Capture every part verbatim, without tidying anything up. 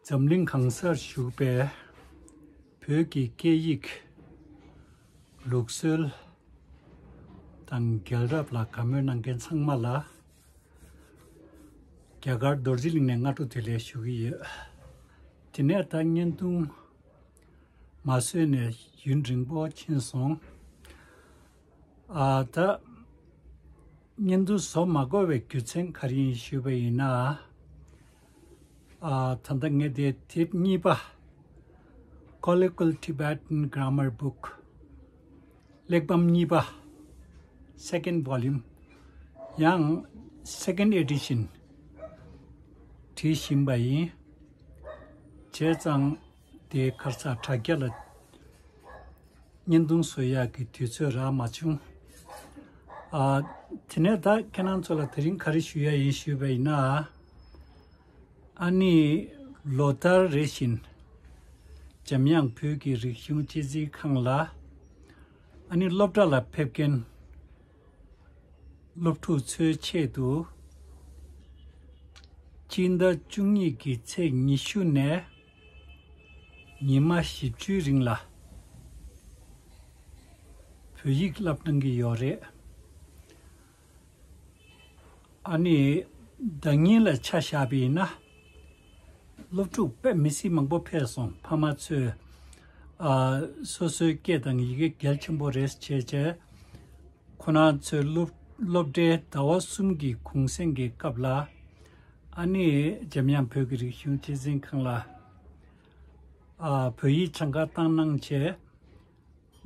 འཛམ་གླིང་གང་སར་བཞུགས་པའི་བོད་ཀྱི་སྐད་ཡིག་ལུགས་སྲོལ་དང་རྒྱལ་རབས་ལ་དགའ་མོས་གནང་མཁན་ཚང་མ་ལ། རྒྱ་གར་རྡོ་རྗེ་གླིང་ནས་སྔ་དྲོ་བདེ་ལེགས་ཞུ་གི་ཡོད། དེ་ནས་ད་བརྙན་ཐུང་མ་བཟོས་ནས་ཡུན་རིང་པོ་ཕྱིན་སོང་། ཨ་ད་བརྙན་ཐུང་བཟོ་མ་དགོས་པའི་རྒྱུ་མཚན་ག་རེ་ཡིན་ཞུས་པ་ཡིན་ན། ཨ་ད་ལྟ་ངས་དེ་དེབ་གཉིས་པ། Colloquial Tibetan Grammar Book གླེགས་བམ་གཉིས་པ། Second volume ཡང་second edition བྲིས་བཞིན་པ་ཡིན། བྱས་ཙང་དེ་ཁ་སང་དྲ་རྒྱ་ལ་བརྙན་ཐུང་བཟོ་ཡག་གི་དུས་ཚོད་རག་མ་བྱུང་། ཨ་དེ་ནས་ད་ཁྱེད་རང་ཚོ་ལ་དེ་རིང་ག་རེ་ཞུ་ཡ་ཡིན་ཞུས་པ་ཡིན་ན། ཨ་ནི་ལོ་ལྟར་རེ་བཞིན་འཇམ་དབྱངས་བོད་ཀྱི་རིག་གཞུང་གཅེས་འཛིན་ཁང་ལ་ཨ་ནི་སློབ་གྲྭ་ལ་ཕེབས་མཁན་སློབ་ཕྲུག་ཚོའི་ཆེད་དུ་སྤྱི་ཟླ་བཅུ་གཉིས་ཀྱི་ཚེས་ཉི་ཤུ་ནས་ཉི་མ་བཞི་བཅུའི་རིང་ལ་བོད་ཡིག་བསླབ་གནང་གི་ཡོད་རེད། ཨ་ནི་ཟླ་ཉིན་ལ་ཆ་བཞག་པ་ཡིན་ན། སློབ་ཕྲུག་དཔེ་མི་སྲིད་མང་པོ་ཕེབས་སོང་། ཕ་མ་ཚོས་ཨ་སོ་སོའི་སྐད་དང་ཡི་གེ་གལ་ཆེན་པོ་རེད་བྱས་བྱས། ཁོ་རང་ཚོའི་སློབ་སློབ་གྲྭའི་ཟླ་བ་གསུམ་གྱི་གུང་སེང་གི་སྐབས་ལ། ཨ་ནི་འཇམ་དབྱངས་བོད་ཀྱི་རིག་གཞུང་གཅེས་འཛིན་ཁང་ལ་ཨ་བོད་ཡིག་སྦྱང་ག་བཏང་གནང་བྱས།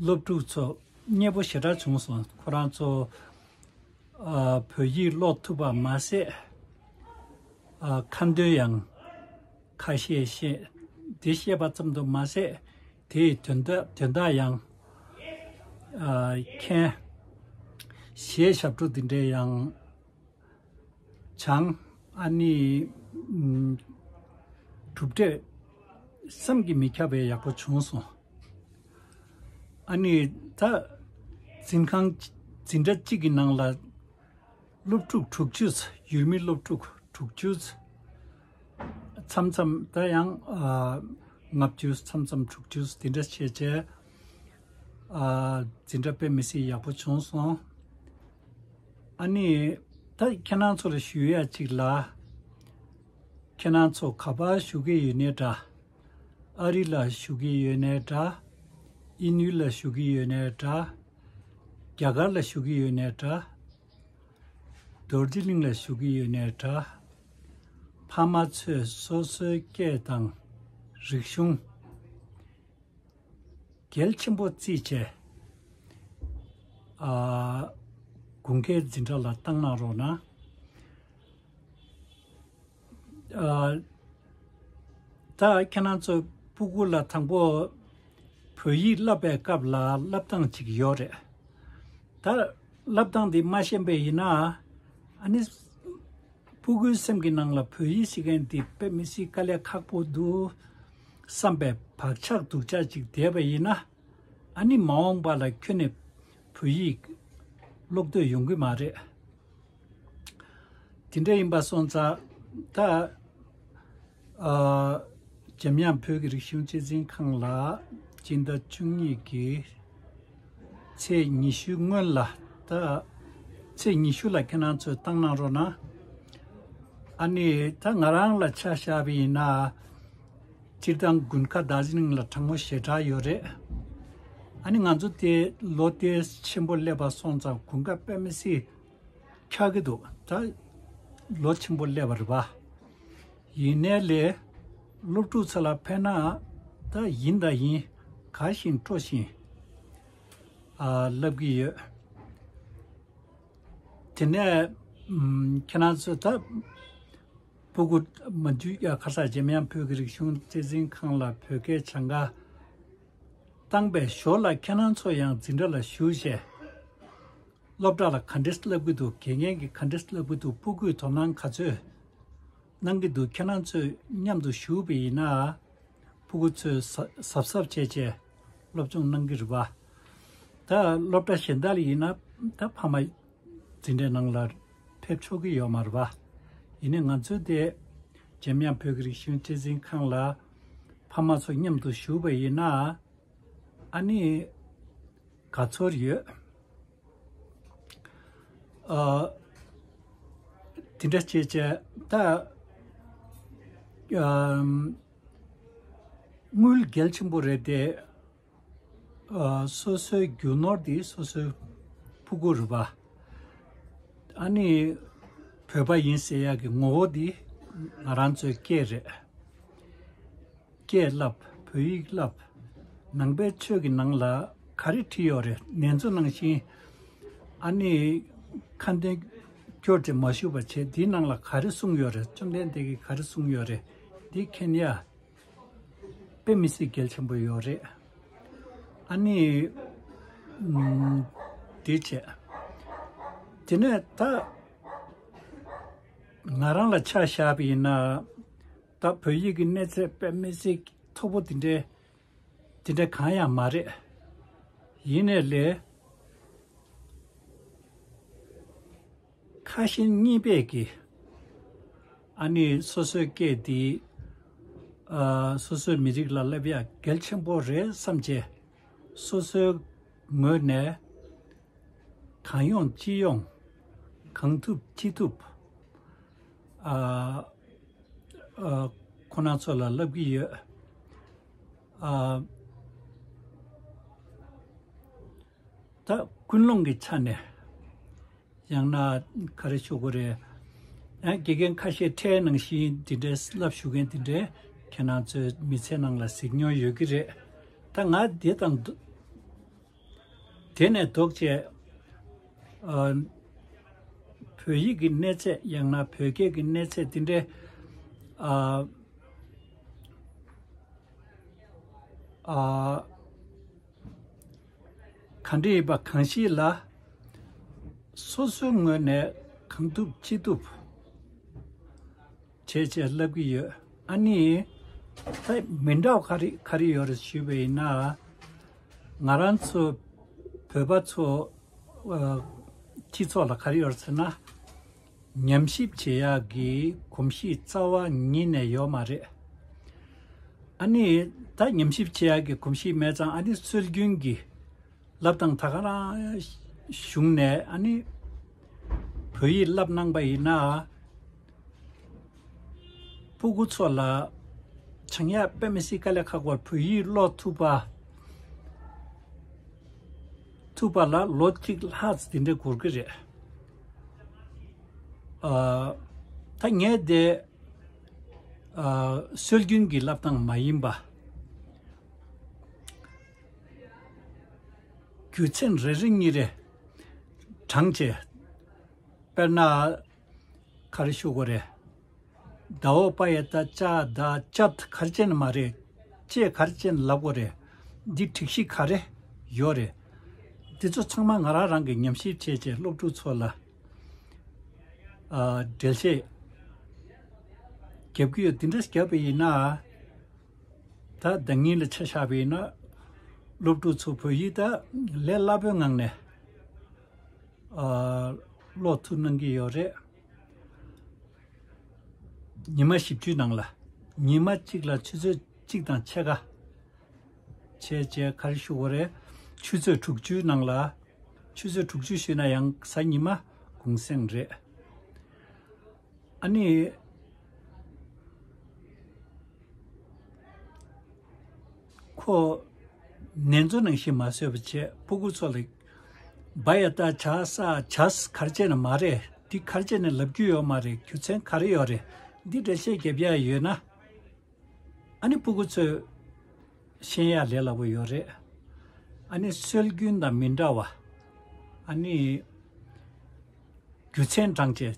སློབ་ཕྲུག་ཚོ་མཉེས་པོ་ཞེ་དྲག་བྱུང་སོང་། ཁོ་རང་ཚོ་ཨ་བོད་ཡིག་ཀློག་ཐུབ་པ་མ་ཟད། ཨ་ཁ་འདོན་ཡང་ཁ་ཤས་ཤེས། དེ་ཤེས་པ་ཙམ་དུ་མ་ཟད། དེའི་དོན་དག་དོན་དག་ཡང་ཨ་མཁྱེན། གཞས་ཞབས་བྲོ་འདི་འདྲའི་ཡང་སྦྱངས། ཨ་ནི་ཨམ་གྲུབ་འབྲས་བསམ་གྱིས་མི་ཁྱབ་པའི་ཡག་པོ་བྱུང་སོང་། ཨ་ནི་ད་འཛིན་ཁང་འཛིན་གྲྭ་གཅིག་གི་ནང་ལ་སློབ་ཕྲུག་དྲུག་ཅུ། ཡུལ་མི་སློབ་ཕྲུག་དྲུག་ཅུ། མཚམས་མཚམས་ད་ཡང་ཨ་ལྔ་བཅུ། མཚམས་མཚམས་དྲུག་ཅུ་དེ་འདྲ་བྱས་བྱས། ཨ་འཛིན་གྲྭ་དཔེ་མི་སྲིད་ཡག་པོ་བྱུང་སོང་། ཨ་ནི་ད་ཁྱེད་རང་ཚོ་ལ་ཞུ་ཡ་གཅིག་ལ། ཁྱེད་རང་ཚོ་ག་པར་བཞུགས་ཀྱི་ཡོད་ནའི་འདྲ། ཨ་རི་ལ་བཞུགས་ཀྱི་ཡོད་ནའི་འདྲ། དབྱིན་ཡུལ་ལ་བཞུགས་ཀྱི་ཡོད་ནའི་འདྲ། རྒྱ་གར་ལ་བཞུགས་ཀྱི་ཡོད་ནའི་འདྲ། རྡོ་རྗེ་གླིང་ལ་བཞུགས་ཀྱི་ཡོད་ནའི་འདྲ། ཕ་མ་ཚོས་སོ་སོའི་སྐད་དང་རིག་གཞུང་གལ་ཆེན་པོ་བརྩིས་བྱས། ཨ་དགུན་ཁའི་འཛིན་གྲྭ་ལ་བཏང་གནང་རོགས་གནང་། ཨ་ད་ཁྱེད་རང་ཚོ་སྤུ་གུ་ལ་དང་པོ་བོད་ཡིག་བསླབ་པའི་སྐབས་ལ་བསླབ་སྟངས་ཅིག་ཡོད་རེད། ད་བསླབ་སྟངས་འདི་མ་ཤེས་པ་ཡིན་ན། ཨ་ནི་སྤུ་གུའི་སེམས་ཀྱི་ནང་ལ་བོད་ཡིག་ཤེས་མཁན་འདི་དཔེ་མི་སྲིད་དཀའ་ལས་ཁག་པོ་འདུག་བསམ་པའི་བག་ཆགས་སྡུག་ཅག་ཅིག་བསྡད་པ་ཡིན་ན། ཨ་ནི་མ་འོངས་པ་ལ་ཁྱོན་ནས་བོད་ཡིག་ཀློག་འདོད་ཡོང་གི་མ་རེད། དེ་འདྲ་ཡིན་པ་སོང་ཙང་ད་ཨ་འཇམ་དབྱངས་བོད་ཀྱི་རིག་གཞུང་གཅེས་འཛིན་ཁང་ལ་སྤྱི་ཟླ་བཅུ་གཉིས་ཀྱི་ཚེས་ཉི་ཤུ་སྔོན་ལ། ད་ཚེས་ཉི་ཤུ་ལ་ཁྱེད་རང་ཚོས་བཏང་གནང་རོགས་གནང་། ཨ་ནི་ད་ང་རང་ལ་ཆ་བཞག་པ་ཡིན་ན། སྤྱིར་བཏང་དགུན་ཁ་རྡོ་རྗེ་གླིང་ལ་གྲང་མོ་ཞེ་དྲག་ཡོད་རེད། ཨ་ནི་ང་ཚོ་དེ་ལོ་དེ་ཆེན་པོ་སླེབས་པ་སོང་ཙང་དགུན་ཁ་དཔེ་མི་སྲིད་འཁྱག་གི་འདུག་ད་ལོ་ཆེན་པོ་སླེབས་པ་རེད་པ། ཡིན་ནའི་ལས་སློབ་ཕྲུག་ཚོ་ལ་ཕན་ན་ད་ཡིན་དང་ཡིན། དགའ་བཞིན་སྤྲོ་བཞིན་ཨ་བསླབ་ཀྱི་ཡོད། དེ་ནས་ཨམ་ཁྱེད་རང་ཚོ་ད་སྤུ་གུ་མ་འཇུ་ཡ་ཁ་སང་འཇམ་དབྱངས་བོད་ཀྱི་རིག་གཞུང་གཅེས་འཛིན་ཁང་ལ་བོད་སྐད་སྦྱང་ག་བཏང་པའི་ཞོར་ལ་ཁྱེད་རང་ཚོ་ཡང་འཛིན་གྲྭ་ལ་ཞུགས་བྱས། སློབ་གྲྭ་ལ་ག་འདྲས་བསླབ་ཀྱི་འདུག་དགེ་རྒན་གྱིས་ག་འདྲས་བསླབ་ཀྱི་འདུག་སྤུ་གུས་དོ་སྣང་ག་ཚོད་གནང་གི་འདུག་ཁྱེད་རང་ཚོས་མཉམ་དུ་ཞུགས་པ་ཡིན་ན། སྤུ་གུ་ཚོས་གཟབ་གཟབ་བྱས་བྱས་སློབ་སྦྱོང་གནང་གི་རེད་པ། ད་སློབ་གྲྭ་གཞན་དག་ལ་ཡིན་ན་ད་ཕ་མ་འཛིན་གྲྭའི་ནང་ལ་ཕེབས་ཆོག་གི་ཡོད་མ་རེད་པ། ཡིན་ནའི་ང་ཚོའི་དེ་ འཇམ་དབྱངས་བོད་ཀྱི་རིག་གཞུང་སྤྱི་འཛིན་ཁང་ལ་ཕ་མ་ཚོ་མཉམ་དུ་ཞུགས་པ་ཡིན་ན། ཨ་ནི་དགའ་ཚོར་ཡོད། ཨ། དེ་འདྲ་བྱས་བྱས་ད། ཨམ། དངུལ་གལ་ཆེན་པོ་རེད་དེ། ཨ། སོ་སོའི་རྒྱུ་ནོར་འདི་སོ་སོའི་ཕྲུ་གུ་རེད་པ། ཨ་ནི་བོད་པ་ཡིན་ཟེར་ཡག་གི་ངོ་བོ་འདི་ང་རང་ཚོའི་སྐད་རེད། སྐད་བསླབ། བོད་ཡིག་བསླབ། ནང་པའི་ཆོས་ཀྱི་ནང་ལ་ག་རེ་བྲིས་ཡོད་རེད། ནེ་ཙོ་ནང་བཞིན། ཨ་ནི་ཁ་འདོན་སྐྱོར་ཏེ་མ་ཞུ་བ་བྱས། འདིའི་ནང་ལ་ག་རེ་གསུངས་ཡོད་རེད། བཅོམ་ལྡན་འདས་ཀྱིས་ག་རེ་གསུངས་ཡོད་རེད། འདི་མཁྱེན་ཡ་དཔེ་མི་སྲིད་གལ་ཆེན་པོ་ཡོད་རེད། ཨ་ནི་ཨམ། འདི་བྱས། དེ་ནས་ད་ང་རང་ལ་ཆ་བཞག་པ་ཡིན་ན། ད་བོད་ཡིག་གི་གནས་ཚད་དཔེ་མི་སྲིད་མཐོ་པོ་དེ་འདྲའི་དེ་འདྲ་གང་ཡང་མ་རེད། ཡིན་ནའི་ལས་ཁ་ཞེ་གཉིས་པས་ཀྱིས་ཨ་ནི་སོ་སོའི་སྐད་འདི། ཨ། སོ་སོའི་མི་རིགས་ལ་བསླབ་ཡག་གལ་ཆེན་པོ་རེད་བསམ་བྱས། སོ་སོའི་ངོས་ནས་གང་ཡོང་ཅི་ཡོང་། གང་ཐུབ་ཅི་ཐུབ། ཨ། ཨ། ཁོ་རང་ཚོ་ལ་བསླབ་ཀྱི་ཡོད། ཨ། ད་ཀུན་སློང་གི་ཆ་ནས་ཡང་ན་ག་རེ་ཞུ་དགོས་རེད། ཡང་དགེ་རྒན་ཁ་ཤས་ཕྲན་ནང་བཞིན་འདི་འདྲའི་བསླབ་ཞུ་མཁན་འདི་འདྲའི་ཁྱེད་རང་ཚོའི་མི་ཚེ་ནང་ལ་གཟིགས་མྱོང་ཡོད་ཀྱི་རེད། ད་ང་དེ་དང་དེ་ནས་ལྡོག་བྱས། ཨ། བོད་ཡིག་གི་གནས་ཚད་ཡང་ན་བོད་སྐད་ཀྱི་གནས་ཚད་འདི་འདྲའི། ཨ། ཨ། ག་འདྲ་ཡིན་པ་གང་ཞིག་ལ་སོ་སོའི་ངོས་ནས་གང་ཐུབ་ཅི་ཐུབ་བྱས་བྱས་བསླབ་ཀྱི་ཡོད། ཨ་ནི་ད་མི་འདྲ་བ་ག་རེ་ག་རེ་ཡོད་རེད་ཞུས་པ་ཡིན་ན། ང་རང་ཚོ་བོད་པ་ཚོ། ཨ། སྤྱི་ཚོགས་ལ་ག་རེ་ཡོད་རེད་ཟེར་ན། ཉམས་ཞིབ་བྱེད་ཡག་གི་གོམས་གཤིས་རྩ་བ་ཉིད་ནས་ཡོད་མ་རེད། ཨ་ནི་ད་ཉམས་ཞིབ་བྱེད་ཡག་གི་གོམས་གཤིས་མེད་ཙང་། ཨ་ནི་སྲོལ་རྒྱུན་གྱི་བསླབ་སྟངས་ད་ག་རང་བྱུང་ནས། ཨ་ནི་བོད་ཡིག་བསླབ་གནང་པ་ཡིན་ན། ཕྲུ་གུ་ཚོ་ལ་སྦྱང་ཡག་དཔེ་མི་སྲིད་དཀའ་ལས་ཁག་པོ། བོད་ཡིག་ཀློག་ཐུབ་པ། ཐུབ་པ་ལ་ལོ་གཅིག་ལྷག་ཙམ་དེ་འདྲ་འགོར་གྱི་རེད། ཨ། ད་ངས་དེ། ཨ། སྲོལ་རྒྱུན་གྱི་བསླབ་སྟངས་མ་ཡིན་པ། རྒྱུ་མཚན་རེ་རེ་གཉིས་རེ་དྲངས་བྱས། དཔེར་ན། ག་རེ་ཞུ་དགོས་རེད། ཟླ་འོག་པ་ཡ་བཏགས་ཙ་ད་ཙད། ག་རེ་བྱས་ནས་མ་རེད། ཅེས་ག་རེ་བྱས་ནས་ལབ་དགོས་རེད། འདི་སྒྲིག་གཞི་ག་རེ་ཡོད་རེད། འདི་ཚོ་ཚང་མ་ང་རང་རང་གིས་ཉམས་ཞིབ་བྱས་བྱས་སློབ་ཕྲུག་ཚོ་ལ། ཨ། འགྲེལ་བཤད་རྒྱབ་ཀྱི་ཡོད། འདི་འདྲ་རྒྱབ་པ་ཡིན་ན། ད་ཟླ་ཉིན་ལ་ཆ་བཞག་པ་ཡིན་ན། སློབ་ཕྲུག་ཚོ་བོད་ཡིག་ད་ལས་སླ་པོའི་ངང་ནས། ཨ། ཀློག་ཐུབ་གནང་གི་ཡོད་རེད། ཉི་མ་བཞི་བཅུའི་ནང་ལ། ཉི་མ་གཅིག་ལ་ཆུ་ཚོད་གཅིག་དང་ཕྱེད་ཀ་བྱས་བྱས། ག་རེ་ཞུ་དགོས་རེད། ཆུ་ཚོད་དྲུག་ཅུའི་ནང་ལ། ཆུ་ཚོད་དྲུག་ཅུ་ཞུས་ན་ཡང་གཟའ་ཉི་མ་གུང་སེང་རེད། ཨ་ནི། ཁོ་ནེ་ཙོ་ནང་བཞིན་མ་བཟོས་པ་བྱས། ཕྲུ་གུ་ཚོ་ལ་བ་ཡ་བཏགས་བྱ་ས་བྱས། ག་རེ་བྱས་ནས་མ་རེད། འདི་ག་རེ་བྱས་ནས་ལབ་རྒྱུ་ཡོད་མ་རེད། རྒྱུ་མཚན་ག་རེ་ཡོད་རེད། འདི་འགྲེལ་བཤད་རྒྱབ་ཡ་ཡོད་ན། ཨ་ནི་ཕྲུ་གུ་ཚོས་ཤེས་ཡ་ལས་སླ་པོ་ཡོད་རེད། ཨ་ནི་སྲོལ་རྒྱུན་དང་མི་འདྲ་བ། ཨ་ནི་རྒྱུ་མཚན་དྲངས་བྱས།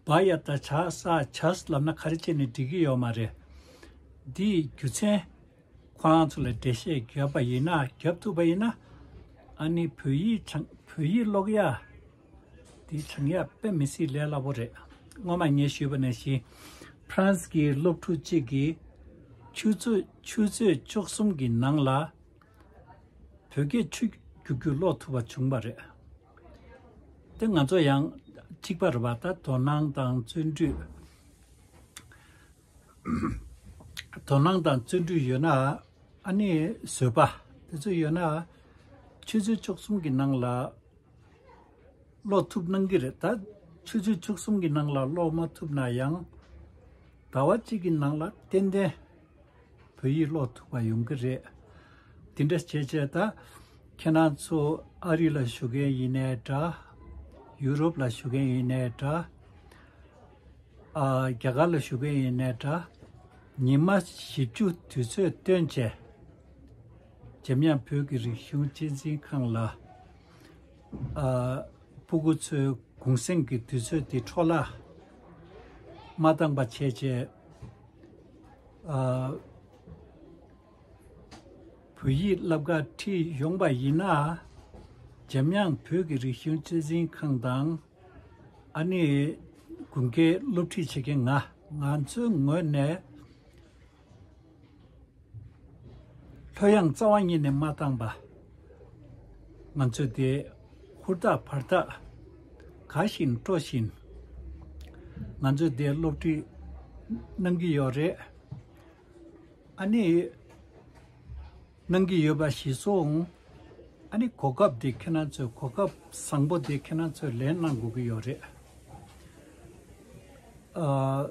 བ་ཡ་བཏགས་བྱ་ས་བྱས་ལབ་ན་ག་རེ་བྱས་ནས་འགྲིག་གི་ཡོད་མ་རེད། འདིའི་རྒྱུ་མཚན་ཁོ་རང་ཚོ་ལ་འགྲེལ་བཤད་བརྒྱབ་པ་ཡིན་ན། བརྒྱབ་ཐུབ་པ་ཡིན་ན། ཨ་ནི་བོད་ཡིག་སྦྱང་། བོད་ཡིག་ཀློག་ཡ་འདི་སྦྱང་ཡ་དཔེ་མི་སྲིད་ལས་སླ་པོ་རེད། སྔོན་མ་ངས་ཞུས་པ་ནང་བཞིན། ཕ་རན་སི་གི་སློབ་ཕྲུག་ཅིག་གིས་ཆུ་ཚོད་ཆུ་ཚོད་བཅུ་གསུམ་གྱི་ནང་ལ་བོད་སྐད་ཆུ་རྒྱུག་རྒྱུག་ཀློག་ཐུབ་པ་བྱུང་བ་རེད། དེ་ང་ཚོ་ཡང་གཅིག་པ་རེད་པ། ད་དོ་སྣང་དང་བརྩོན་འགྲུས། དོ་སྣང་དང་བརྩོན་འགྲུས་ཡོད་ན། ཨ་ནི་བཟོད་པ་དེ་ཚོ་ཡོད་ན། ཆུ་ཚོད་བཅུ་གསུམ་གྱི་ནང་ལ་ཀློག་ཐུབ་གནང་གི་རེད། ད་ཆུ་ཚོད་བཅུ་གསུམ་གྱི་ནང་ལ་ཀློག་མ་ཐུབ་ན་ཡང་ཟླ་བ་གཅིག་གི་ནང་ལ་ཏན་ཏན་བོད་ཡིག་ཀློག་ཐུབ་པ་ཡོང་གི་རེད། དེ་འདྲ་བྱས་བྱས་ད་ཁྱེད་རང་ཚོ་ཨ་རི་ལ་བཞུགས་མཁན་ཡིན་ནའི་འདྲ། ཡུ་རོབ་ལ་བཞུགས་མཁན་ཡིན་ནའི་འདྲ། ཨ། རྒྱ་གར་ལ་བཞུགས་མཁན་ཡིན་ནའི་འདྲ། ཉི་མ་བཞི་བཅུ་དུས་ཚོད་བཏོན་བྱས་འཇམ་དབྱངས་བོད་ཀྱི་རིག་གཞུང་གཅེས་འཛིན་ཁང་ལ། ཨ། སྤུ་གུ་ཚོའི་གུང་སེང་གི་དུས་ཚོད་དེ་འཕྲོ་བརླག་མ་བཏང་པ་བྱས་བྱས། ཨ། བོད་ཡིག་བསླབ་གར་ཁྲིད་ཡོང་པ་ཡིན་ན། འཇམ་དབྱངས་བོད་ཀྱི་རིག་གཞུང་གཅེས་འཛིན་ཁང་དང་། ཨ་ནི་དགུན་ཁའི་སློབ་ཁྲིད་བྱེད་མཁན་ང་ང་ཚོའི་ངོས་ནས་ལྷོད་ཡངས་རྩ་བ་ཉིད་ནས་མ་བཏང་པ། ང་ཚོས་དེ་ཧུར་ཐག་བར་ཐག་དགའ་བཞིན་སྤྲོ་བཞིན་ང་ཚོས་དེ་སློབ་ཁྲིད་གནང་གི་ཡོད་རེད། ཨ་ནི་གནང་གི་ཡོད་པ་གཞིར་བཟུང་། ཨ་ནི་གོ་སྐབས་དེ་ཁྱེད་རང་ཚོས་གོ་སྐབས་བཟང་པོ་དེ་ཁྱེད་རང་ཚོས་ལེན་གནང་དགོས་ཀྱི་ཡོད་རེད། ཨ།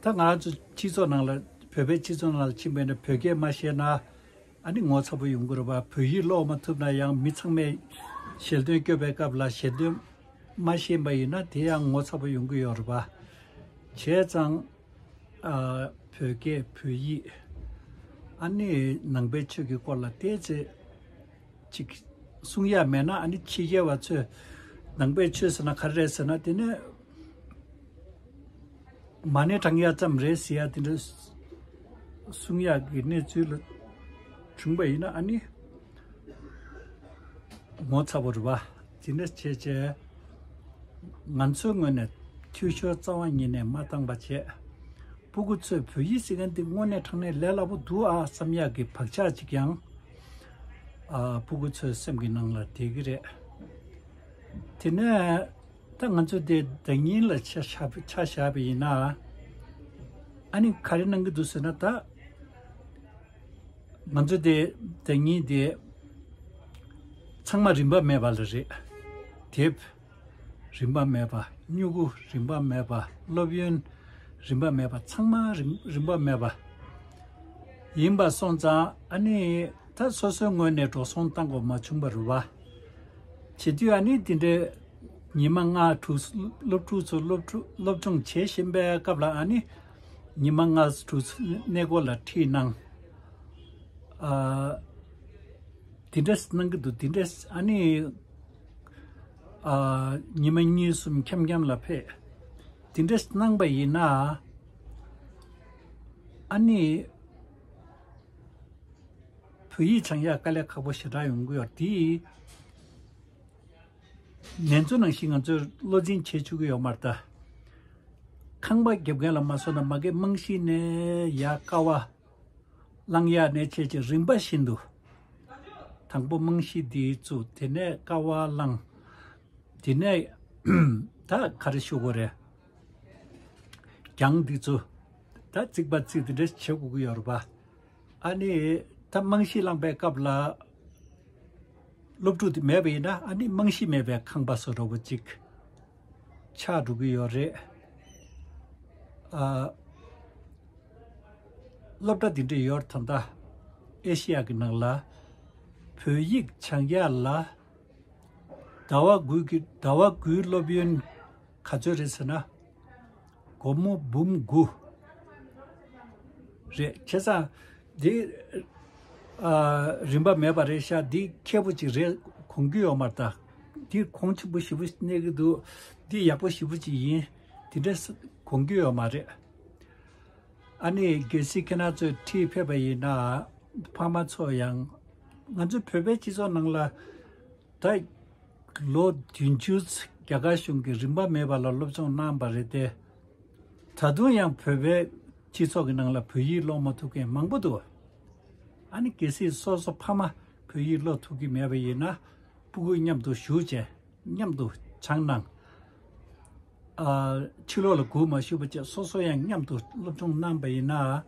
ད་ང་རང་ཚོ་སྤྱི་ཚོགས་ནང་ལ་བོད་པའི་སྤྱི་ཚོགས་ནང་ལ་ཕྱིན་པ་ཡིན་ན་བོད་སྐད་མ་ཤེས་ན་ཨ་ནི་ངོ་ཚ་པོ་ཡོང་གི་རེད་པ། བོད་ཡིག་ཀློག་མ་ཐུབ་ན་ཡང་མི་ཚང་མས་ཞལ་འདོན་སྐྱོར་བའི་སྐབས་ལ་ཞལ་འདོན་མ་ཤེས་པ་ཡིན་ན་དེ་ཡང་ངོ་ཚ་པོ་ཡོང་གི་ཡོད་རེད་པ། བྱས་ཙང་། ཨ། བོད་སྐད་བོད་ཡིག་ཨ་ནི་ནང་པའི་ཆོས་ཀྱི་སྐོར་ལ་ཏོག་ཙམ་ཅིག་གསུང་ཡ་མེད་ན། ཨ་ནི་ཕྱི་རྒྱལ་བ་ཚོས་ནང་པའི་ཆོས་ཟེར་ན་ག་རེ་རེད་ཟེར་ན། དེ་ནས་མ་ཎི་བགྲང་ཡ་ཙམ་རེད་ཟེར་ཡ་དེ་འདྲ་གསུང་ཡ་གི་གནས་ཚུལ་ལ་བྱུང་པ་ཡིན་ན། ཨ་ནི་ངོ་ཚ་པོ་རེད་པ། དེ་འདྲ་བྱས་བྱས་ང་ཚོའི་ངོས་ནས་འཐུས་ཤོར་རྩ་བ་ཉིད་ནས་མ་བཏང་པ་བྱས། སྤུ་གུ་ཚོས་བོད་ཡིག་ཟེར་མཁན་འདི་དངོས་གནས་དྲང་གནས་ལས་སླ་པོ་འདུག་ཨ་བསམ་ཡག་གི་བག་ཆགས་ཅིག་ཀྱང་། ཨ། སྤུ་གུ་ཚོའི་སེམས་ཀྱི་ནང་ལ་བསྡད་ཀྱི་རེད། དེ་ནས་ད་ང་ཚོ་དེ་ཟླ་ཉིན་ལ་ཆ་བཞག་ཆ་བཞག་པ་ཡིན་ན། ཨ་ནི་ག་རེ་གནང་གི་འདུག་ཟེར་ན། ད་ང་ཚོ་དེ་ཟླ་ཉིན་དེ་ཚང་མ་རིན་པ་མེད་པ་ལ་རེད། དེབ་རིན་པ་མེད་པ། སྨྱུ་གུ་རིན་པ་མེད་པ། སློབ་ཡོན་རིན་པ་མེད་པ། ཚང་མ་རིན་རིན་པ་མེད་པ་ཡིན་པ་སོང་ཙང་། ཨ་ནི་ད་སོ་སོའི་ངོས་ནས་འགྲོ་སོང་བཏང་དགོས་མ་བྱུང་བ་རེད་པ། བྱེད་དུས་ཨ་ནི་དེ་འདྲའི་ཉི་མ་ལྔ་དྲུག་སློབ་ཕྲུག་ཚོ་སློབ་ཕྲུག་སློབ་སྦྱོང་བྱེད་བཞིན་པའི་སྐབས་ལ་ཨ་ནི་ཉི་མ་ལྔ་དྲུག་གནས་སྐོར་ལ་ཁྲིད་གནང་། ཨ། དེ་འདྲ་གནང་གི་འདུག་དེ་འདྲ་ཨ་ནི། ཨ། ཉི་མ་གཉིས་གསུམ་འཁྱམ་འཁྱམ་ལ་ཕེབས། དེ་འདྲ་གནང་པ་ཡིན་ན། ཨ་ནི་བོད་ཡིག་སྦྱང་ཡག་དཀའ་ལས་ཁག་པོ་ཞེ་དྲག་ཡོང་གི་ཡོད་དེ། ནན་ཚོ་ནང་བཞིན་ང་ཚོས་བློ་འཛིན་བྱེད་ཆོག་གི་ཡོད་མ་རེད་ད། ཁང་པ་རྒྱབ་མཁན་ལ་མ་སོང་ན་མ་གི་རྨང་གཞི་ནས་ཡར་ཀ་བ་བླངས་ཡ་ནས་བྱས་བྱས་རིམ་པ་བཞིན་དུ། དང་པོ་རྨང་གཞི་འདི་བཙུགས། དེ་ནས་ཀ་བ་བླངས། དེ་ནས་ད་ག་རེ་ཞུ་དགོས་རེད། གྱང་འདི་ཚོ་ད་རྩིག་པ་རྩིག་དེ་འདྲ་བྱེད་དགོས་ཀྱི་ཡོད་རེད་པ། ཨ་ནི་ད་རྨང་གཞི་བླངས་པའི་སྐབས་ལ་སློབ་ཕྲུག་དེ་མེད་པ་ཡིན་ན། ཨ་ནི་རྨང་གཞི་མེད་པའི་ཁང་པ་བཟོ་འདྲ་པོ་ཅིག་ཆགས་འགྲོ་གི་ཡོད་རེད། ཨ། སློབ་གྲྭ་འདི་འདྲ་ཡོད་རེད། ད་ལྟ་ཨེ་ཤི་ཡ་གི་ནང་ལ་བོད་ཡིག་སྦྱང་ཡ་ལ་ཟླ་བ་དགུ་གི་ཟླ་བ་དགུའི་སློབ་ཡོན་ག་ཚོད་རེད་ཟེར་ན། སྒོར་མོ་འབུམ་དགུ་རེད། བྱས་ཙང་འདི། ཨ། རིན་པ་མེད་པ་རེད་ཤག་འདི་ཁེ་པོ་ཅིག་རེད་དགོངས་ཀྱི་ཡོད་མ་རེད་ད། འདི་གོང་ཆེན་པོ་ཞེ་པོ་གནས་ཀྱི་འདུག་འདི་ཡག་པོ་ཞེ་པོ་ཅིག་ཡིན། དེ་འདྲ་དགོངས་ཀྱི་ཡོད་མ་རེད། ཨ་ནི་གལ་སྲིད་ཁྱེད་རང་ཚོས་ཁྲིད་ཕེབས་པ་ཡིན་ན། ཕ་མ་ཚོ་ཡང་། ང་ཚོ་བོད་པའི་སྤྱི་ཚོགས་ནང་ལ་ད་ལོ་བདུན་ཅུ་རྒྱ་གར་གཞུང་གིས་རིན་པ་མེད་པ་ལ་སློབ་སྦྱོང་གནང་བ་རེད་དེ། ད་དུང་ཡང་བོད་པའི་སྤྱི་ཚོགས་ཀྱི་ནང་ལ་བོད་ཡིག་ཀློག་མ་ཐུབ་མཁན་མང་པོ་འདུག་ཨ་ནི་གལ་སྲིད་སོ་སོ་ཕ་མ་བོད་ཡིག་ཀློག་ཐུབ་ཀྱི་མེད་པ་ཡིན་ན། སྤུ་གུ་མཉམ་དུ་བཞུགས་བྱས་མཉམ་དུ་སྦྱང་གནང་། ཕྱི་ལོགས་ལ་སྒུག་མ་བཞུགས་པ་བྱས། སོ་སོ་ཡང་མཉམ་དུ་སློབ་སྦྱོང་གནང་པ་ཡིན་ན།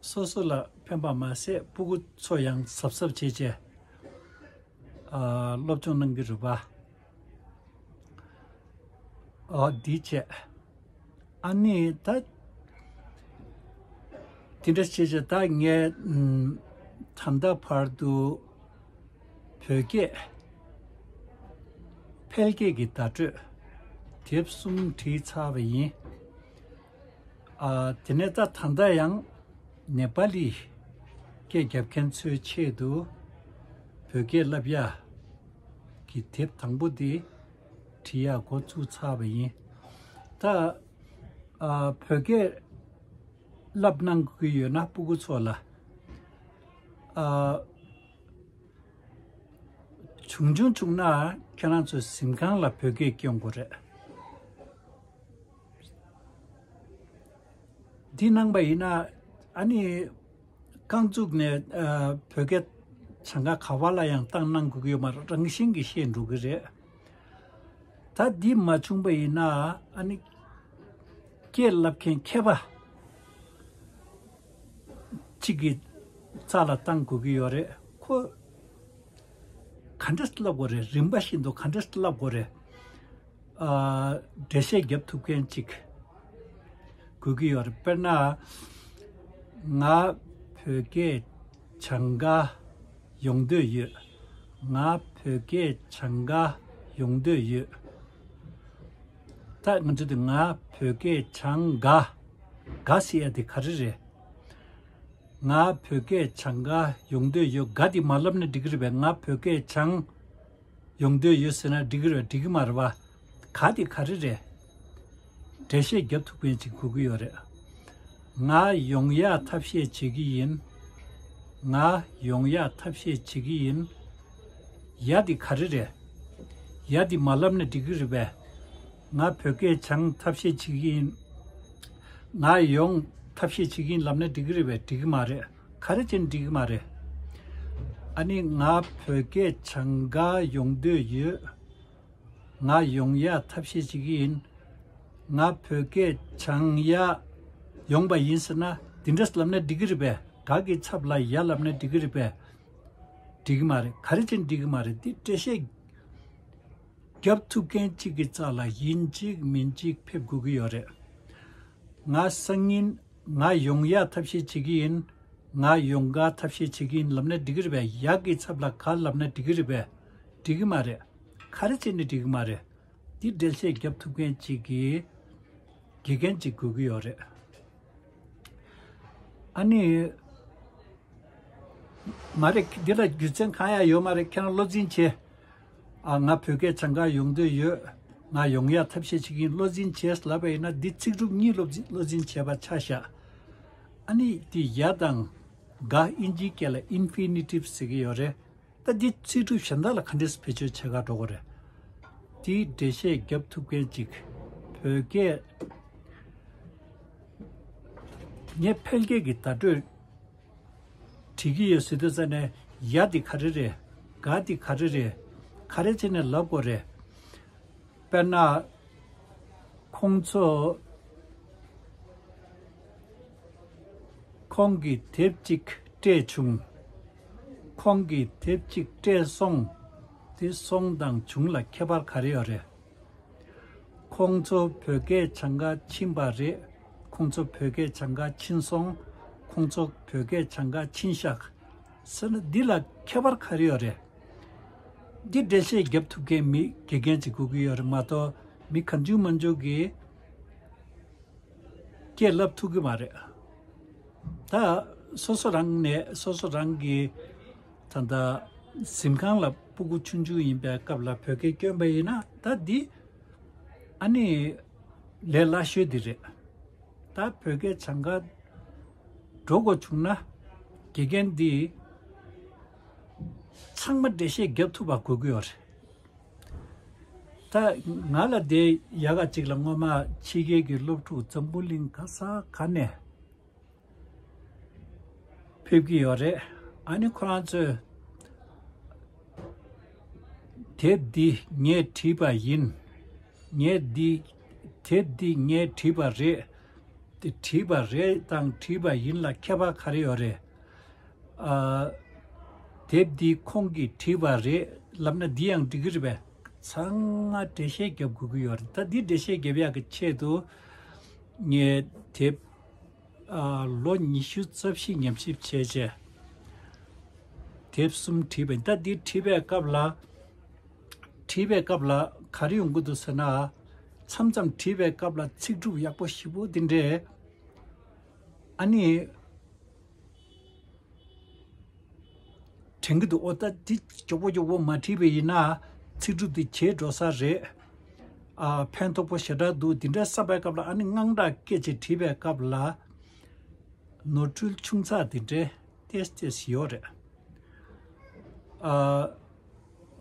སོ་སོ་ལ་ཕན་པ་མ་ཟད་སྤུ་གུ་ཚོ་ཡང་གཟབ་གཟབ་བྱས་བྱས། སློབ་སྦྱོང་གནང་གི་རེད་པ། འདི་བྱས། ཨ་ནི་ད། དེ་འདྲ་བྱས་བྱས་ད་ངས་ད་ལྟ་བར་དུ་བོད་སྐད་འཕེལ་རྒྱས་ཀྱི་བརྡ་སྤྲོད་དེབ་གསུམ་བྲིས་ཚར་བ་ཡིན། ཨ། དེ་ནས་ད་ད་ལྟ་ཡང་ནེ་པ་ལི་སྐད་རྒྱབ་མཁན་ཚོའི་ཆེད་དུ་བོད་སྐད་བསླབ་ཡ་གི་དེབ་དང་པོ་དེ་བྲིས་ཡ་འགོ་བཙུགས་ཚར་བ་ཡིན། ད། ཨ། བོད་སྐད་བསླབ་གནང་དགོས་ཀྱི་ཡོད་ན་སྤུ་གུ་ཚོ་ལ། ཨ། བྱུང་བྱུང་བྱུང་ན་ཁྱེད་རང་ཚོ་གཟིམ་ཁང་ལ་བོད་སྐད་སྐྱོན་དགོས་རེད། འདི་གནང་པ་ཡིན་ན། ཨ་ནི་རྐང་བཙུགས་ནས། ཨ། བོད་སྐད་གྱངས་ཁ་ག་པ་ལ་ཡང་བཏང་གནང་དགོས་ཀྱི་ཡོད་མ་རེད། རང་བཞིན་གྱིས་ཤེས་འགྲོ་གི་རེད། ད་འདི་མ་བྱུང་པ་ཡིན་ན། ཨ་ནི་སྐད་བསླབ་མཁན་མཁས་པ་གཅིག་གི་རྩ་ལ་བཏང་དགོས་ཀྱི་ཡོད་རེད། ཁོ་ག་འདྲ་བསླབ་དགོས་རེད། རིམ་པ་བཞིན་དུ་ག་འདྲ་བསླབ་དགོས་རེད། ཨ། འགྲེལ་བཤད་རྒྱབ་ཐུབ་མཁན་གཅིག་དགོས་ཀྱི་ཡོད་རེད། དཔེར་ན། ང་བོད་སྐད་སྦྱང་ག་ཡོང་འདོད་ཡོད། ང་བོད་སྐད་སྦྱང་ག་ཡོང་འདོད་ཡོད། ད་ང་ཚོ་དེ་ང་བོད་སྐད་སྦྱང་ག་ག་ཟེར་ཡ་དེ་ག་རེ་རེད། ང་བོད་སྐད་སྦྱང་ག་ཡོང་འདོད་ཡོད། ག་དེ་མ་ལབ་ན་འགྲིག་གི་རེད་པས། ང་བོད་སྐད་སྦྱང་ཡོང་འདོད་ཡོད་ཟེར་ན་འགྲིག་གི་རེད་པས། འགྲིག་གི་མ་རེད་པ། ག་དེ་ག་རེ་རེད། འགྲེལ་བཤད་རྒྱབ་ཐུབ་མཁན་ཅིག་དགོས་ཀྱི་ཡོད་རེད། ང་ཡོང་ཡག་ཐབས་ཤེས་བྱེད་ཀྱི་ཡིན། ང་ཡོང་ཡག་ཐབས་ཤེས་བྱེད་ཀྱི་ཡིན། ཡ་དེ་ག་རེ་རེད། ཡ་དེ་མ་ལབ་ན་འགྲིག་གི་རེད་པས། ང་བོད་སྐད་སྦྱང་ཐབས་ཤེས་བྱེད་ཀྱི་ཡིན། ང་ཡོང་ཐབས་ཤེས་བྱེད་ཀྱི་ཡིན་ལབ་ན་འགྲིག་གི་རེད་པས། འགྲིག་གི་མ་རེད། ག་རེ་བྱས་ནས་འགྲིག་གི་མ་རེད། ཨ་ནི་ང་བོད་སྐད་སྦྱང་ག་ཡོང་འདོད་ཡོད། ང་ཡོང་ཡག་ཐབས་ཤེས་བྱེད་ཀྱི་ཡིན། ང་བོད་སྐད་སྦྱང་ཡག་ཡོང་པ་ཡིན་ཟེར་ན་འདི་འདྲ་ལབ་ན་འགྲིག་གི་རེད་པས། ག་གི་ཚབ་ལ་ཡ་ལབ་ན་འགྲིག་གི་རེད་པས། འགྲིག་གི་མ་རེད། ག་རེ་བྱས་ནས་འགྲིག་གི་མ་རེད། འདི་འགྲེལ་བཤད་རྒྱབ་ཐུབ་མཁན་གཅིག་གི་རྩ་ལ་ཡིན་གཅིག་མིན་གཅིག་ཕེབས་དགོས་ཀྱི་ཡོད་རེད། ང་སང་ཉིན་ང་ཡོང་ཡག་ཐབས་ཤེས་བྱེད་ཀྱི་ཡིན། ང་ཡོང་ག་ཐབས་ཤེས་བྱེད་ཀྱི་ཡིན་ལབ་ན་འགྲིག་གི་རེད་པས། ཡག་གི་ཚབ་ལ་ག་ལབ་ན་འགྲིག་གི་རེད་པས། འགྲིག་གི་མ་རེད། ག་རེ་བྱས་ནས་འགྲིག་གི་མ་རེད། འདི་འགྲེལ་བཤད་རྒྱབ་ཐུབ་མཁན་གཅིག་གིས་དགེ་རྒན་གཅིག་དགོས་ཀྱི་ཡོད་རེད། ཨ་ནི། མ་རེད། འདི་ལ་རྒྱུ་མཚན་གང་ཡང་ཡོད་མ་རེད། ཁྱེད་རང་བློ་འཛིན་བྱེད། ཨ། ང་བོད་སྐད་སྦྱང་ག་ཡོང་འདོད་ཡོད། ང་ཡོང་ཡག་ཐབས་ཤེས་བྱེད་ཀྱི་ཡིན་བློ་འཛིན་བྱེད་ལབ་པ་ཡིན་ན་འདི་ཚིག་གྲུབ་གཉིས་བློ་འཛིན་བློ་འཛིན་བྱས་པ་ཆ་བཞག་ཨ་ནི་འདི་ཡ་དང་ག་ཨིན་ཇིའི་སྐད་ལ་ཨིན་ཕི་ནི་ཊིབ་ཟེར་གྱི་ཡོད་རེད། ད་འདི་ཚིག་གྲུབ་གཞན་དག་ལ་ག་འདྲས་བེད་སྤྱོད་བྱེད་ག་འགྲོ་གི་རེད། འདི་འགྲེལ་བཤད་རྒྱབ་ཐུབ་མཁན་ཅིག་བོད་སྐད་ངས་འཕེལ་རྒྱས་ཀྱི་བརྡ་སྤྲོད་བྲིས་ཀྱི་ཡོད་ཟེར་དུས་ཙ་ནས་ཡ་འདི་ག་རེ་རེད། ག་འདི་ག་རེ་རེད། ག་རེ་བྱས་ནས་ལབ་དགོས་རེད། དཔེར་ན། ཁོང་ཚོ། ཁོང་གིས་དེབ་ཅིག་སྤྲད་བྱུང་། ཁོང་གིས་དེབ་ཅིག་སྤྲད་སོང་། དེ་སོང་དང་བྱུང་ལ་ཁྱད་པར་ག་རེ་ཡོད་རེད། ཁོང་ཚོ་བོད་སྐད་སྦྱང་ག་ཕྱིན་པ་རེད། ཁོང་ཚོ་བོད་སྐད་སྦྱང་ག་ཕྱིན་སོང་། ཁོང་ཚོ་བོད་སྐད་སྦྱང་ག་ཕྱིན་ཤག་ཟེར་ན་འདི་ལ་ཁྱད་པར་ག་རེ་ཡོད་རེད། འདི་འགྲེལ་བཤད་རྒྱབ་ཐུབ་མཁན་མི་དགེ་རྒན་ཅིག་དགོས་ཀྱི་ཡོད་རེད་མ་གཏོགས་མི་གང་བྱུང་མང་བྱུང་གིས་སྐད་ལབ་ཐུབ་ཀྱི་མ་རེད། ད་སོ་སོ་རང་ནས་སོ་སོ་རང་གི་ད་ལྟ་གཟིམ་ཁང་ལ་སྤུ་གུ་ཆུང་ཆུང་ཡིན་པའི་སྐབས་ལ་བོད་སྐད་སྐྱོན་པ་ཡིན་ན་ད་འདི་ཨ་ནི་ལས་སླ་ཤོས་འདི་རེད། ད་བོད་སྐད་སྦྱང་ག་འགྲོ་དགོས་བྱུང་ན་དགེ་རྒན་འདི་ཚང་མ་འགྲེལ་བཤད་རྒྱབ་ཐུབ་པ་དགོས་ཀྱི་ཡོད་རེད། ད་ང་ལ་དེ་ཡག་ག་ཅིག་ལ་སྔོན་མ་ཕྱི་རྒྱལ་གྱི་སློབ་ཕྲུག་འཛམ་བུ་གླིང་ག་ས་ག་ནས་ཕེབས་ཀྱི་ཡོད་རེད། ཨ་ནི་ཁོ་རང་ཚོས་དེབ་འདི་ངས་བྲིས་པ་ཡིན། ངས་འདི་ དེབ་འདི་ངས་བྲིས་པ་རེད། དེ་བྲིས་པ་རེད་དང་བྲིས་པ་ཡིན་ལ་ཁྱད་པར་ག་རེ་ཡོད་རེད། ཨ། དེབ་འདི་ཁོང་གིས་བྲིས་པ་རེད་ལབ་ན་འདི་ཡང་འགྲིག་གི་རེད་པས། ཚང་མ་འགྲེལ་བཤད་རྒྱབ་དགོས་ཀྱི་ཡོད་རེད། ད་འདི་འགྲེལ་བཤད་རྒྱབ་ཡག་གི་ཆེད་དུ་ངས་དེབ། ཨ། ལོ་ཉི་ཤུ་རྩ་བཞི་ཉམས་ཞིབ་བྱས་རྗེས། དེབ་གསུམ་བྲིས་པ་ཡིན། ད་འདི་བྲིས་པའི་སྐབས་ལ། བྲིས་པའི་སྐབས་ལ་ག་རེ་ཡོང་གི་འདུག་ཟེར་ན། མཚམས་མཚམས་བྲིས་པའི་སྐབས་ལ་ཚིག་གྲུབ་ཡག་པོ་ཞེ་པོ་འདི་འདྲས། ཨ་ནི། དྲན་གྱི་འདུག་ཨོ་ད་འདི་མགྱོགས་པོ་མགྱོགས་པོ་མ་བྲིས་པ་ཡིན་ན་ཚིག་གྲུབ་འདི་བརྗེད་འགྲོ་ས་རེད། ཨ། ཕན་ཐོགས་པོ་ཞེ་དྲག་འདུག་འདི་འདྲ་བསམ་པའི་སྐབས་ལ། ཨ་ནི་དངངས་སྐྲག་སྐད་ཅིག་བྲིས་པའི་སྐབས་ལ་ནོར་འཁྲུལ་ཆུང་ཙག་འདི་འདྲའི་ཏེས་ཏེས་ཡོད་རེད། ཨ།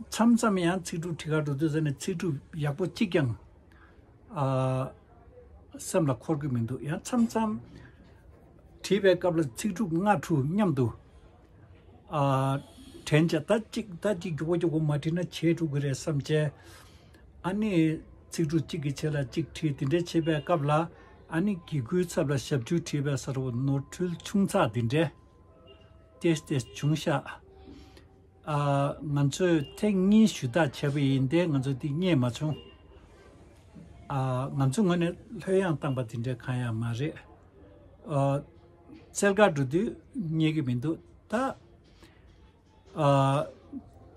མཚམས་མཚམས་ཡང་ཚིག་གྲུབ་བྲིས་ག་འགྲོ་དུས་ཙ་ནས་ཚིག་གྲུབ་ཡག་པོ་གཅིག་ཀྱང་ཨ། སེམས་ལ་འཁོར་གྱི་མི་འདུག་ཡང་མཚམས་མཚམས་བྲིས་པའི་སྐབས་ལ་ཚིག་གྲུབ་ལྔ་དྲུག་མཉམ་དུ། ཨ། དྲན་བྱས་ད་གཅིག་ད་གཅིག་མགྱོགས་པོ་མགྱོགས་པོ་མ་བྲིས་ན་བརྗེད་འགྲོ་གི་རེད་བསམ་བྱས། ཨ་ནི་ཚིག་གྲུབ་གཅིག་གི་རྗེས་ལ་གཅིག་བྲིས། དེ་འདྲའི་བྱེད་པའི་སྐབས་ལ་ཨ་ནི་གི་གུའི་ཚབ་ལ་ཞབས་ཀྱུ་བྲིས་པའི་སར་ནོར་འཁྲུལ་ཆུང་ཙག་འདི་འདྲའི་ཏེས་ཏེས་བྱུང་ཤག་ཨ། ང་ཚོས་ཐེངས་གཉིས་ཞུ་དག་བྱས་པ་ཡིན་ཏེ་ང་ཚོ་འདི་རྙེད་མ་བྱུང་། ཨ། ང་ཚོའི་ངོས་ནས་ལྷོད་ཡངས་བཏང་པ་དེ་འདྲ་གང་ཡང་མ་རེད། ཨ། རྩེ་དགའ་འགྲོ་དུས་རྙེད་ཀྱི་མི་འདུག་ད། ཨ།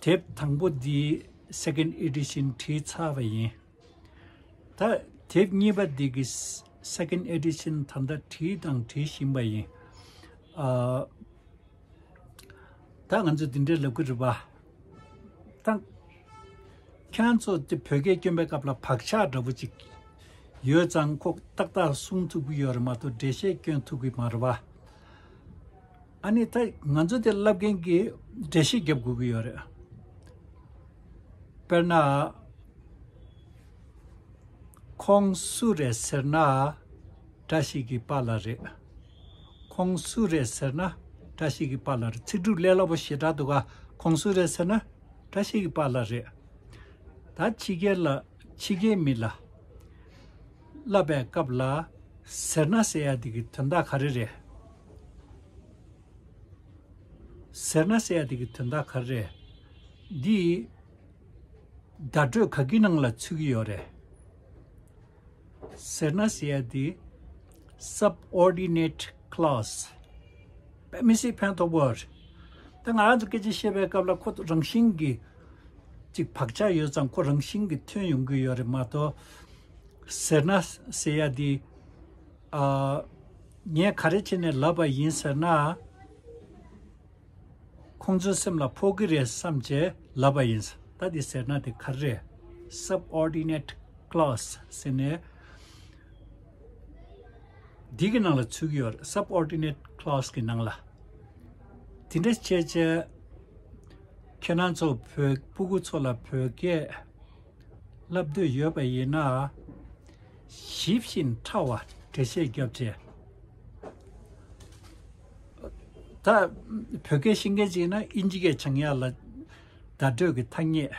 དེབ་དང་པོ་འདི་second edition་བྲིས་ཚར་བ་ཡིན། ད་དེབ་གཉིས་པ་འདི་གི་second edition་ད་ལྟ་བྲིས་དང་བྲིས་བཞིན་པ་ཡིན། ཨ། ད་ང་ཚོས་འདི་འདྲའི་ལབ་ཀྱི་རེད་པ། ད་ཁྱེད་རང་ཚོ་དེ་བོད་སྐད་སྐྱོན་པའི་སྐབས་ལ་བག་ཆགས་འདྲ་པོ་ཅིག་ཡོད་ཙང་ཁོ་ཏག་ཏག་གསུང་ཐུབ་ཀྱི་ཡོད་རེད་མ་གཏོགས་འགྲེལ་བཤད་སྐྱོན་ཐུབ་ཀྱི་མ་རེད་པ། ཨ་ནི་ད་ང་ཚོ་དེ་ལབ་མཁན་གྱིས་འགྲེལ་བཤད་རྒྱབ་དགོས་ཀྱི་ཡོད་རེད། དཔེར་ན། ཁོང་སུ་རེད་ཟེར་ན་བཀྲ་ཤིས་ཀྱི་པཱ་ལགས་རེད། ཁོང་སུ་རེད་ཟེར་ན་བཀྲ་ཤིས་ཀྱི་པཱ་ལགས་རེད། ཚིག་གྲུབ་ལས་སླ་པོ་ཞེ་དྲག་འདུག་ག་ཁོང་སུ་རེད་ཟེར་ན་བཀྲ་ཤིས་ཀྱི་པཱ་ལགས་རེད། ད་ཕྱི་རྒྱལ་ལ་ཕྱི་རྒྱལ་མི་ལ་ལབ་པའི་སྐབས་ལ་ཟེར་ན་ཟེར་ཡ་དེ་གི་དོན་དག་ག་རེ་རེད། ཟེར་ན་ཟེར་ཡ་དེ་གི་དོན་དག་ག་རེ་རེད། འདི་བརྡ་སྤྲོད་ག་གི་ནང་ལ་ཚུད་ཀྱི་ཡོད་རེད། ཟེར་ན་ཟེར་ཡ་དེ་subordinate clause། དཔེ་མི་སྲིད་ཕན་ཐོགས་པོ་རེད། ད་ང་རང་ཚོ་སྐད་ཆ་བཤད་པའི་སྐབས་ལ་ཁོ་རང་བཞིན་གྱིས་ཅིག་བག་ཆགས་ཡོད་ཙང་ཁོ་རང་བཞིན་གྱིས་ཐོན་ཡོང་གི་ཡོད་རེད་མ་གཏོགས། ཟེར་ན་ཟེར་ཡ་དེ། ཨ། ངས་ག་རེ་བྱས་ནས་ལབ་པ་ཡིན་ཟེར་ན། ཁོང་ཚོའི་སེམས་ལ་ཕོག་གི་རེད་བསམ་བྱས་ལབ་པ་ཡིན། ད་འདི་ཟེར་ན་དེ་ག་རེ་རེད། subordinate clause་ཟེར་ནས་འདི་གི་ནང་ལ་ཚུད་ཀྱི་ཡོད་རེད། subordinate clause་གི་ནང་ལ། དེ་འདྲ་བྱས་བྱས་ཁྱེད་རང་ཚོ་བོད་སྤུ་གུ་ཚོ་ལ་བོད་སྐད་ལབ་འདོད་ཡོད་པ་ཡིན་ན། ཞིབ་ཅིང་ཕྲ་བ་འགྲེལ་བཤད་རྒྱབ་བྱས། ད་བོད་སྐད་ཤེས་མཁན་ཅིག་ཡིན་ན་དབྱིན་ཇི་སྐད་སྦྱང་ཡ་ལ་བརྡ་སྤྲོད་ཀྱི་ཐ་སྙད།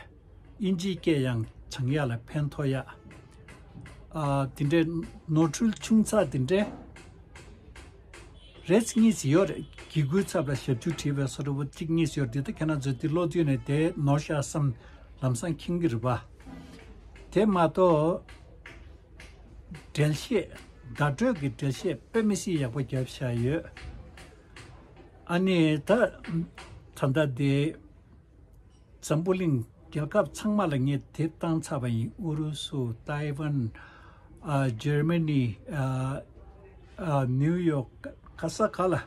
དབྱིན་ཇིའི་སྐད་ཡང་སྦྱང་ཡ་ལ་ཕན་ཐོགས་ཡ། ཨ། དེ་འདྲའི་ནོར་འཁྲུལ་ཆུང་ཙག་དེ་འདྲའི་རེ་གཉིས་ཙམ་ཡོད་རེད། གི་གུའི་ཚབ་ལ་ཞབས་ཀྱུ་བྲིས་པའི་བཟོ་འདྲ་པོ་གཅིག་གཉིས་ཙམ་ཡོད་རེད། དེ་ད་ཁྱེད་རང་ཚོས་དེ་ཀློག་དུས་ནས་དེ་ནོར་ཤག་བསམ་ལམ་སང་མཁྱེན་གྱི་རེད་པ། དེ་མ་གཏོགས། འགྲེལ་བཤད། བརྡ་སྤྲོད་ཀྱི་འགྲེལ་བཤད་དཔེ་མི་སྲིད་ཡག་པོ་བརྒྱབ་བཞག་ཡོད། ཨ་ནི་ད། ད་ལྟ་དེ། འཛམ་བུ་གླིང་རྒྱལ་ཁབ་ཚང་མ་ལ་ངས་དེབ་བཏང་ཚར་བ་ཡིན། ཨུ་རུ་སུ། ཏའི་ཝན། ཨ། ཇར་མ་ནི། ཨ། ཨ། ནིའུ་ཡོག་ག་ས་ག་ལ། ཨ།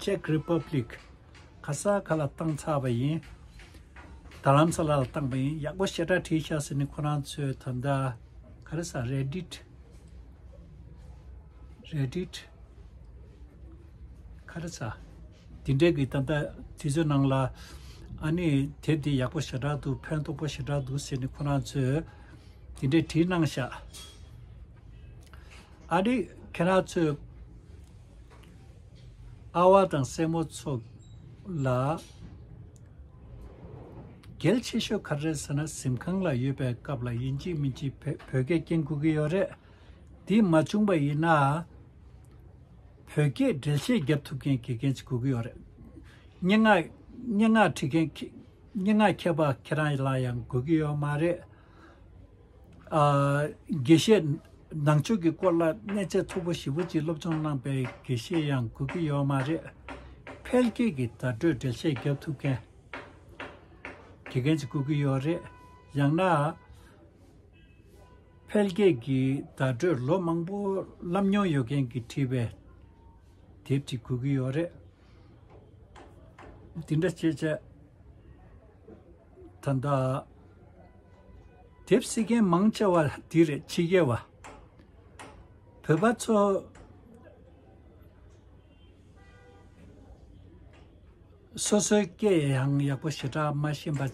ཅེཀ་རི་པབ་ལིག་ག་ས་ག་ལ་བཏང་ཚར་བ་ཡིན། རྡ་རམ་ས་ལ་ལ་བཏང་པ་ཡིན། ཡག་པོ་ཞེ་དྲག་བྲིས་ཤག་ཟེར་ནས་ཁོ་རང་ཚོས་ད་ལྟ་ག་རེ་ཟ། རེ་ཌིཊ། རེ་ཌིཊ། ག་རེ་ཟ། དེ་འདྲའི་གི་ད་ལྟ་དུས་ཚོད་ནང་ལ་ཨ་ནི་དེབ་འདི་ཡག་པོ་ཞེ་དྲག་འདུག་ཕན་ཐོགས་པོ་ཞེ་དྲག་འདུག་ཟེར་ནས་ཁོ་རང་ཚོས་དེ་འདྲའི་བྲིས་གནང་ཤག་ཨ་ནི་ཁྱེད་རང་ཚོས་ཨ་བ་དང་སྲས་མོ་ཚོ་ལ་ གལ་ཆེ་ཤོས་ག་རེ་རེད་ཟེར་ན། གཟིམ་ཁང་ལ་ཡོད་པའི་སྐབས་ལ་ཡིན་གཅིག་མིན་གཅིག་བོད་བོད་སྐད་སྐྱོན་དགོས་ཀྱི་ཡོད་རེད། དེ་མ་བྱུང་པ་ཡིན་ན། བོད་སྐད་འགྲེལ་བཤད་རྒྱབ་ཐུབ་མཁན་དགེ་རྒན་ཅིག་དགོས་ཀྱི་ཡོད་རེད། སྙན་ངག་སྙན་ངག་བྲིས་མཁན་ཁྱེད་སྙན་ངག་མཁས་པ་ཁྱེད་རང་ལ་ཡང་དགོས་ཀྱི་ཡོད་མ་རེད། ཨ། དགེ་བཤེས་ནང་ཆོས་ཀྱི་སྐོར་ལ་གནས་ཚད་མཐོ་པོ་ཞེ་པོ་ཅིག་སློབ་སྦྱོང་གནང་པའི་དགེ་བཤེས་ཡང་དགོས་ཀྱི་ཡོད་མ་རེད། ཕལ་སྐད་ཀྱི་བརྡ་སྤྲོད་འགྲེལ་བཤད་རྒྱབ་ཐུབ་མཁན་དགེ་རྒན་ཅིག་དགོས་ཀྱི་ཡོད་རེད། ཡང་ན། ཕལ་སྐད་ཀྱི་བརྡ་སྤྲོད་ལོ་མང་པོ་བསླབ་མྱོང་ཡོད་མཁན་གྱིས་བྲིས་པའི་དེབ་ཅིག་དགོས་ཀྱི་ཡོད་རེད། འདི་འདྲ་བྱས་བྱས། ད་ལྟ་དེབ་གཟིགས་མཁན་མང་ཆེ་བ་འདི་རེད། ཕྱི་རྒྱལ་བ། བོད་པ་ཚོ་སོ་སོའི་སྐད་ཡང་ཡག་པོ་ཞེ་དྲག་མ་ཤེས་པ་བྱས།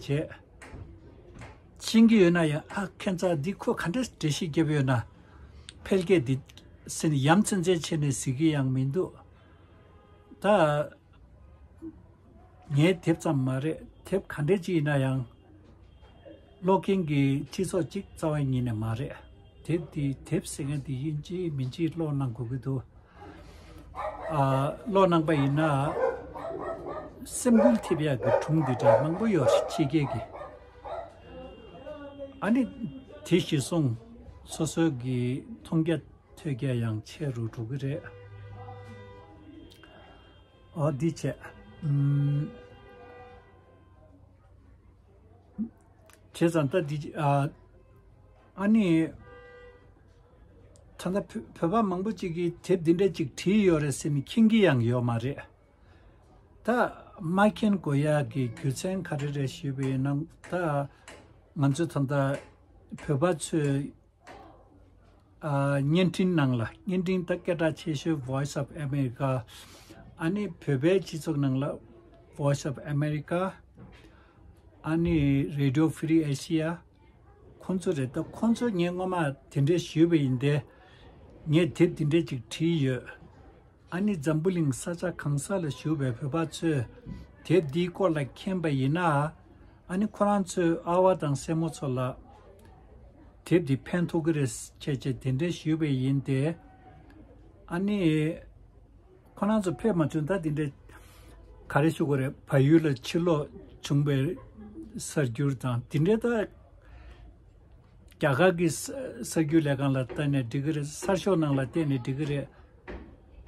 ཤེས་ཀྱི་ཡོད་ན་ཡང་། ཨ། ཁྱད་མཚར། འདི་ཁོ་ག་འདྲས་འགྲེལ་བཤད་བརྒྱབ་ཡོད་ན། ཕལ་སྐད་འདི་ཟེར་ནས་ཡ་མཚན་མཚན་བྱས་ནས་གཟིགས་ཀྱི་ཡང་མི་འདུག། ད་ངའི་དེབ་ཙམ་མ་རེད། དེབ་ག་འདྲས་ཅིག་ཡིན་ན་ཡང་། ཀློག་མཁན་གྱི་སྤྱི་ཚོགས་གཅིག་རྩ་བ་ཉིད་ནས་མ་རེད། དེབ་འདི། དེབ་ཟེར་མཁན་འདི་ཡིན་གཅིག་མིན་གཅིག་ཀློག་གནང་དགོས་ཀྱི་འདུག། ཨ། ཀློག་གནང་པ་ཡིན་ན། སེམས་འགུལ་ཐེབས་ཡག་གི་སྒྲུང་འདི་འདྲ་མང་པོ་ཡོད་རེད། ཕྱི་རྒྱལ་གྱི། ཨ་ནི་དེ་གཞིར་བཟུང་སོ་སོའི་གི་མཐོང་རྒྱ་ཐོས་རྒྱ་ཡང་ཆེ་རུ་འགྲོ་གི་རེད། ཨོ། འདི་བྱས། ཨུམ། བྱས་ཙང་ད་འདི། ཨ། ཨ་ནི། ད་ལྟ་བོད་བོད་པ་མང་པོ་ཅིག་གིས་དེབ་འདི་འདྲ་ཅིག་བྲིས་ཡོད་རེད་ཟེར་ནས་མཁྱེན་གྱི་ཡང་ཡོད་མ་རེད། ད་མ་མཁྱེན་དགོས་ཡག་གི་རྒྱུ་མཚན་ག་རེ་རེད་ཞུས་པ་ཡིན་ན། ད་ང་ཚོ་ད་ལྟ་བོད་པ་ཚོས། ཨ། བརྙན་འཕྲིན་ནང་ལ། བརྙན་འཕྲིན་ད་སྐད་གྲགས་ཆེ་ཤོས་Voice of America། ཨ་ནི་བོད་པའི་སྤྱི་ཚོགས་ནང་ལ་Voice of America། ཨ་ནི་Radio Free Asia། ཁོང་ཚོ་རེད། ད་ཁོང་ཚོ་ངས་སྔོན་མ་དེ་འདྲས་ཞུས་པ་ཡིན་ཏེ། ངས་དེབ་འདི་འདྲས་ཅིག་བྲིས་ཡོད། ཨ་ནི་འཛམ་བུ་གླིང་ས་ཆ་གང་ས་ལ་བཞུགས་པའི་བོད་པ་ཚོས་དེབ་འདིའི་སྐོར་ལ་མཁྱེན་པ་ཡིན་ན། ཨ་ནི་ཁོ་རང་ཚོའི་ཨ་བ་དང་སྲས་མོ་ཚོ་ལ་དེབ་འདི་ཕན་ཐོགས་ཀྱི་རེད་ཅེས་བྱས་དེ་འདྲས་ཞུས་པ་ཡིན་ཏེ། ཨ་ནི་ཁོ་རང་ཚོ་ཕེབས་མ་བྱུང་། ད་འདི་འདྲས་ག་རེ་ཞུ་དགོས་རེད། བལ་ཡུལ་ལ་ཕྱིར་ལོག་བྱུང་བའི་གསར་འགྱུར་དང་འདི་འདྲས། ད་རྒྱ་གར་གྱི་ས་གསར་འགྱུར་ལས་ཁང་ལ་བལྟས་ནས་འགྲིག་གི་རེད། གསར་ཤོག་ནང་ལ་བལྟས་ནས་འགྲིག་གི་རེད།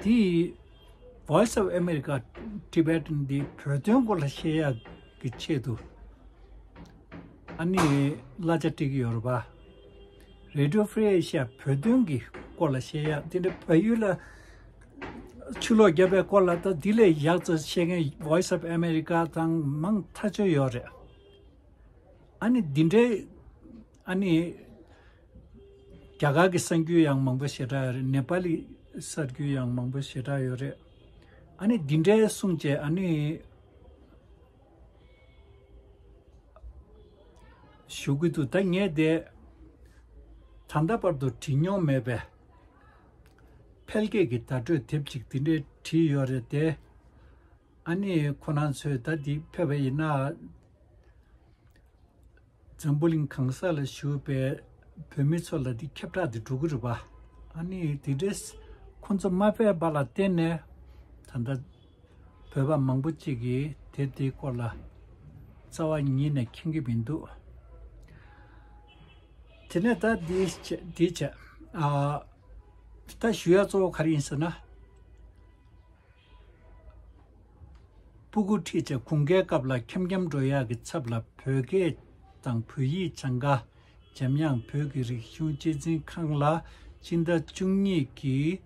དེ་Voice of America Tibetan འདི་བོད་དོན་སྐོར་ལ་བཤད་ཡག་གི་ཆེད་དུ། ཨ་ནི་གླ་ཆ་སྤྲད་ཀྱི་ཡོད་རེད་པ། Radio Free Asia བོད་དོན་གྱི་སྐོར་ལ་བཤད་ཡག་དེ་འདྲ། བལ་ཡུལ་ལ་ཕྱིར་ལོག་བརྒྱབ་པའི་སྐོར་ལ་ད་དེ་ལས་ཡག་ཙམ་བཤད་མཁན་Voice of America དང་མང་ཐག་ཆོད་ཡོད་རེད། ཨ་ནི་འདི་འདྲའི། ཨ་ནི་རྒྱ་གར་གྱི་གསར་འགྱུར་ཡང་མང་པོ་ཞེ་དྲག་ཡོད་རེད། ནེ་པ་ལི་གསར་འགྱུར་ཡང་མང་པོ་ཞེ་དྲག་ཡོད་རེད། ཨ་ནི་འདི་འདྲའི་གསུངས་བྱས། ཨ་ནི་ཞུ་གི་འདུག། ད་ངས་དེ་ད་ལྟ་བར་དུ་བྲིས་མྱོང་མེད་པའི་ཕལ་སྐད་ཀྱི་བརྡ་སྤྲོད་དེབ་ཅིག་འདི་འདྲའི་བྲིས་ཡོད་རེད་དེ། ཨ་ནི་ཁོ་རང་ཚོས་ད་འདི་ཕེབས་པ་ཡིན་ན། འཛམ་བུ་གླིང་གང་ས་ལ་བཞུགས་པའི་བོད་མི་ཚོ་ལ་འདི་ཁྱབ་བསྒྲགས་འདི་འགྲོ་གི་རེད་པ། ཨ་ནི་དེ་འདྲས་ཁོང་ཚོ་མ་ཕེབས་པ་ལ་བརྟེན་ནས་ད་ལྟ་བོད་པ་མང་པོ་ཅིག་གིས་དེབ་དེའི་སྐོར་ལ་རྩ་བ་ཉིད་ནས་མཁྱེན་གྱི་མི་འདུག། དེ་ནས་ད་འདི་བྱས། འདི་བྱས། ཨ། ད་ཞུ་ཡ་གཙོ་བོ་ག་རེ་ཡིན་ཟེར་ན། སྤུ་གུ་ཁྲིད་བྱས་དགུན་ཁའི་སྐབས་ལ་འཁྱམ་འཁྱམ་འགྲོ་ཡག་གི་ཚབ་ལ་བོད་སྐད་དང་བོད་ཡིག་སྦྱང་ག་འཇམ་དབྱངས་བོད་ཀྱི་རིག་གཞུང་གཅེས་འཛིན་ཁང་ལ་སྤྱི་ཟླ་བཅུ་གཉིས་ཀྱི་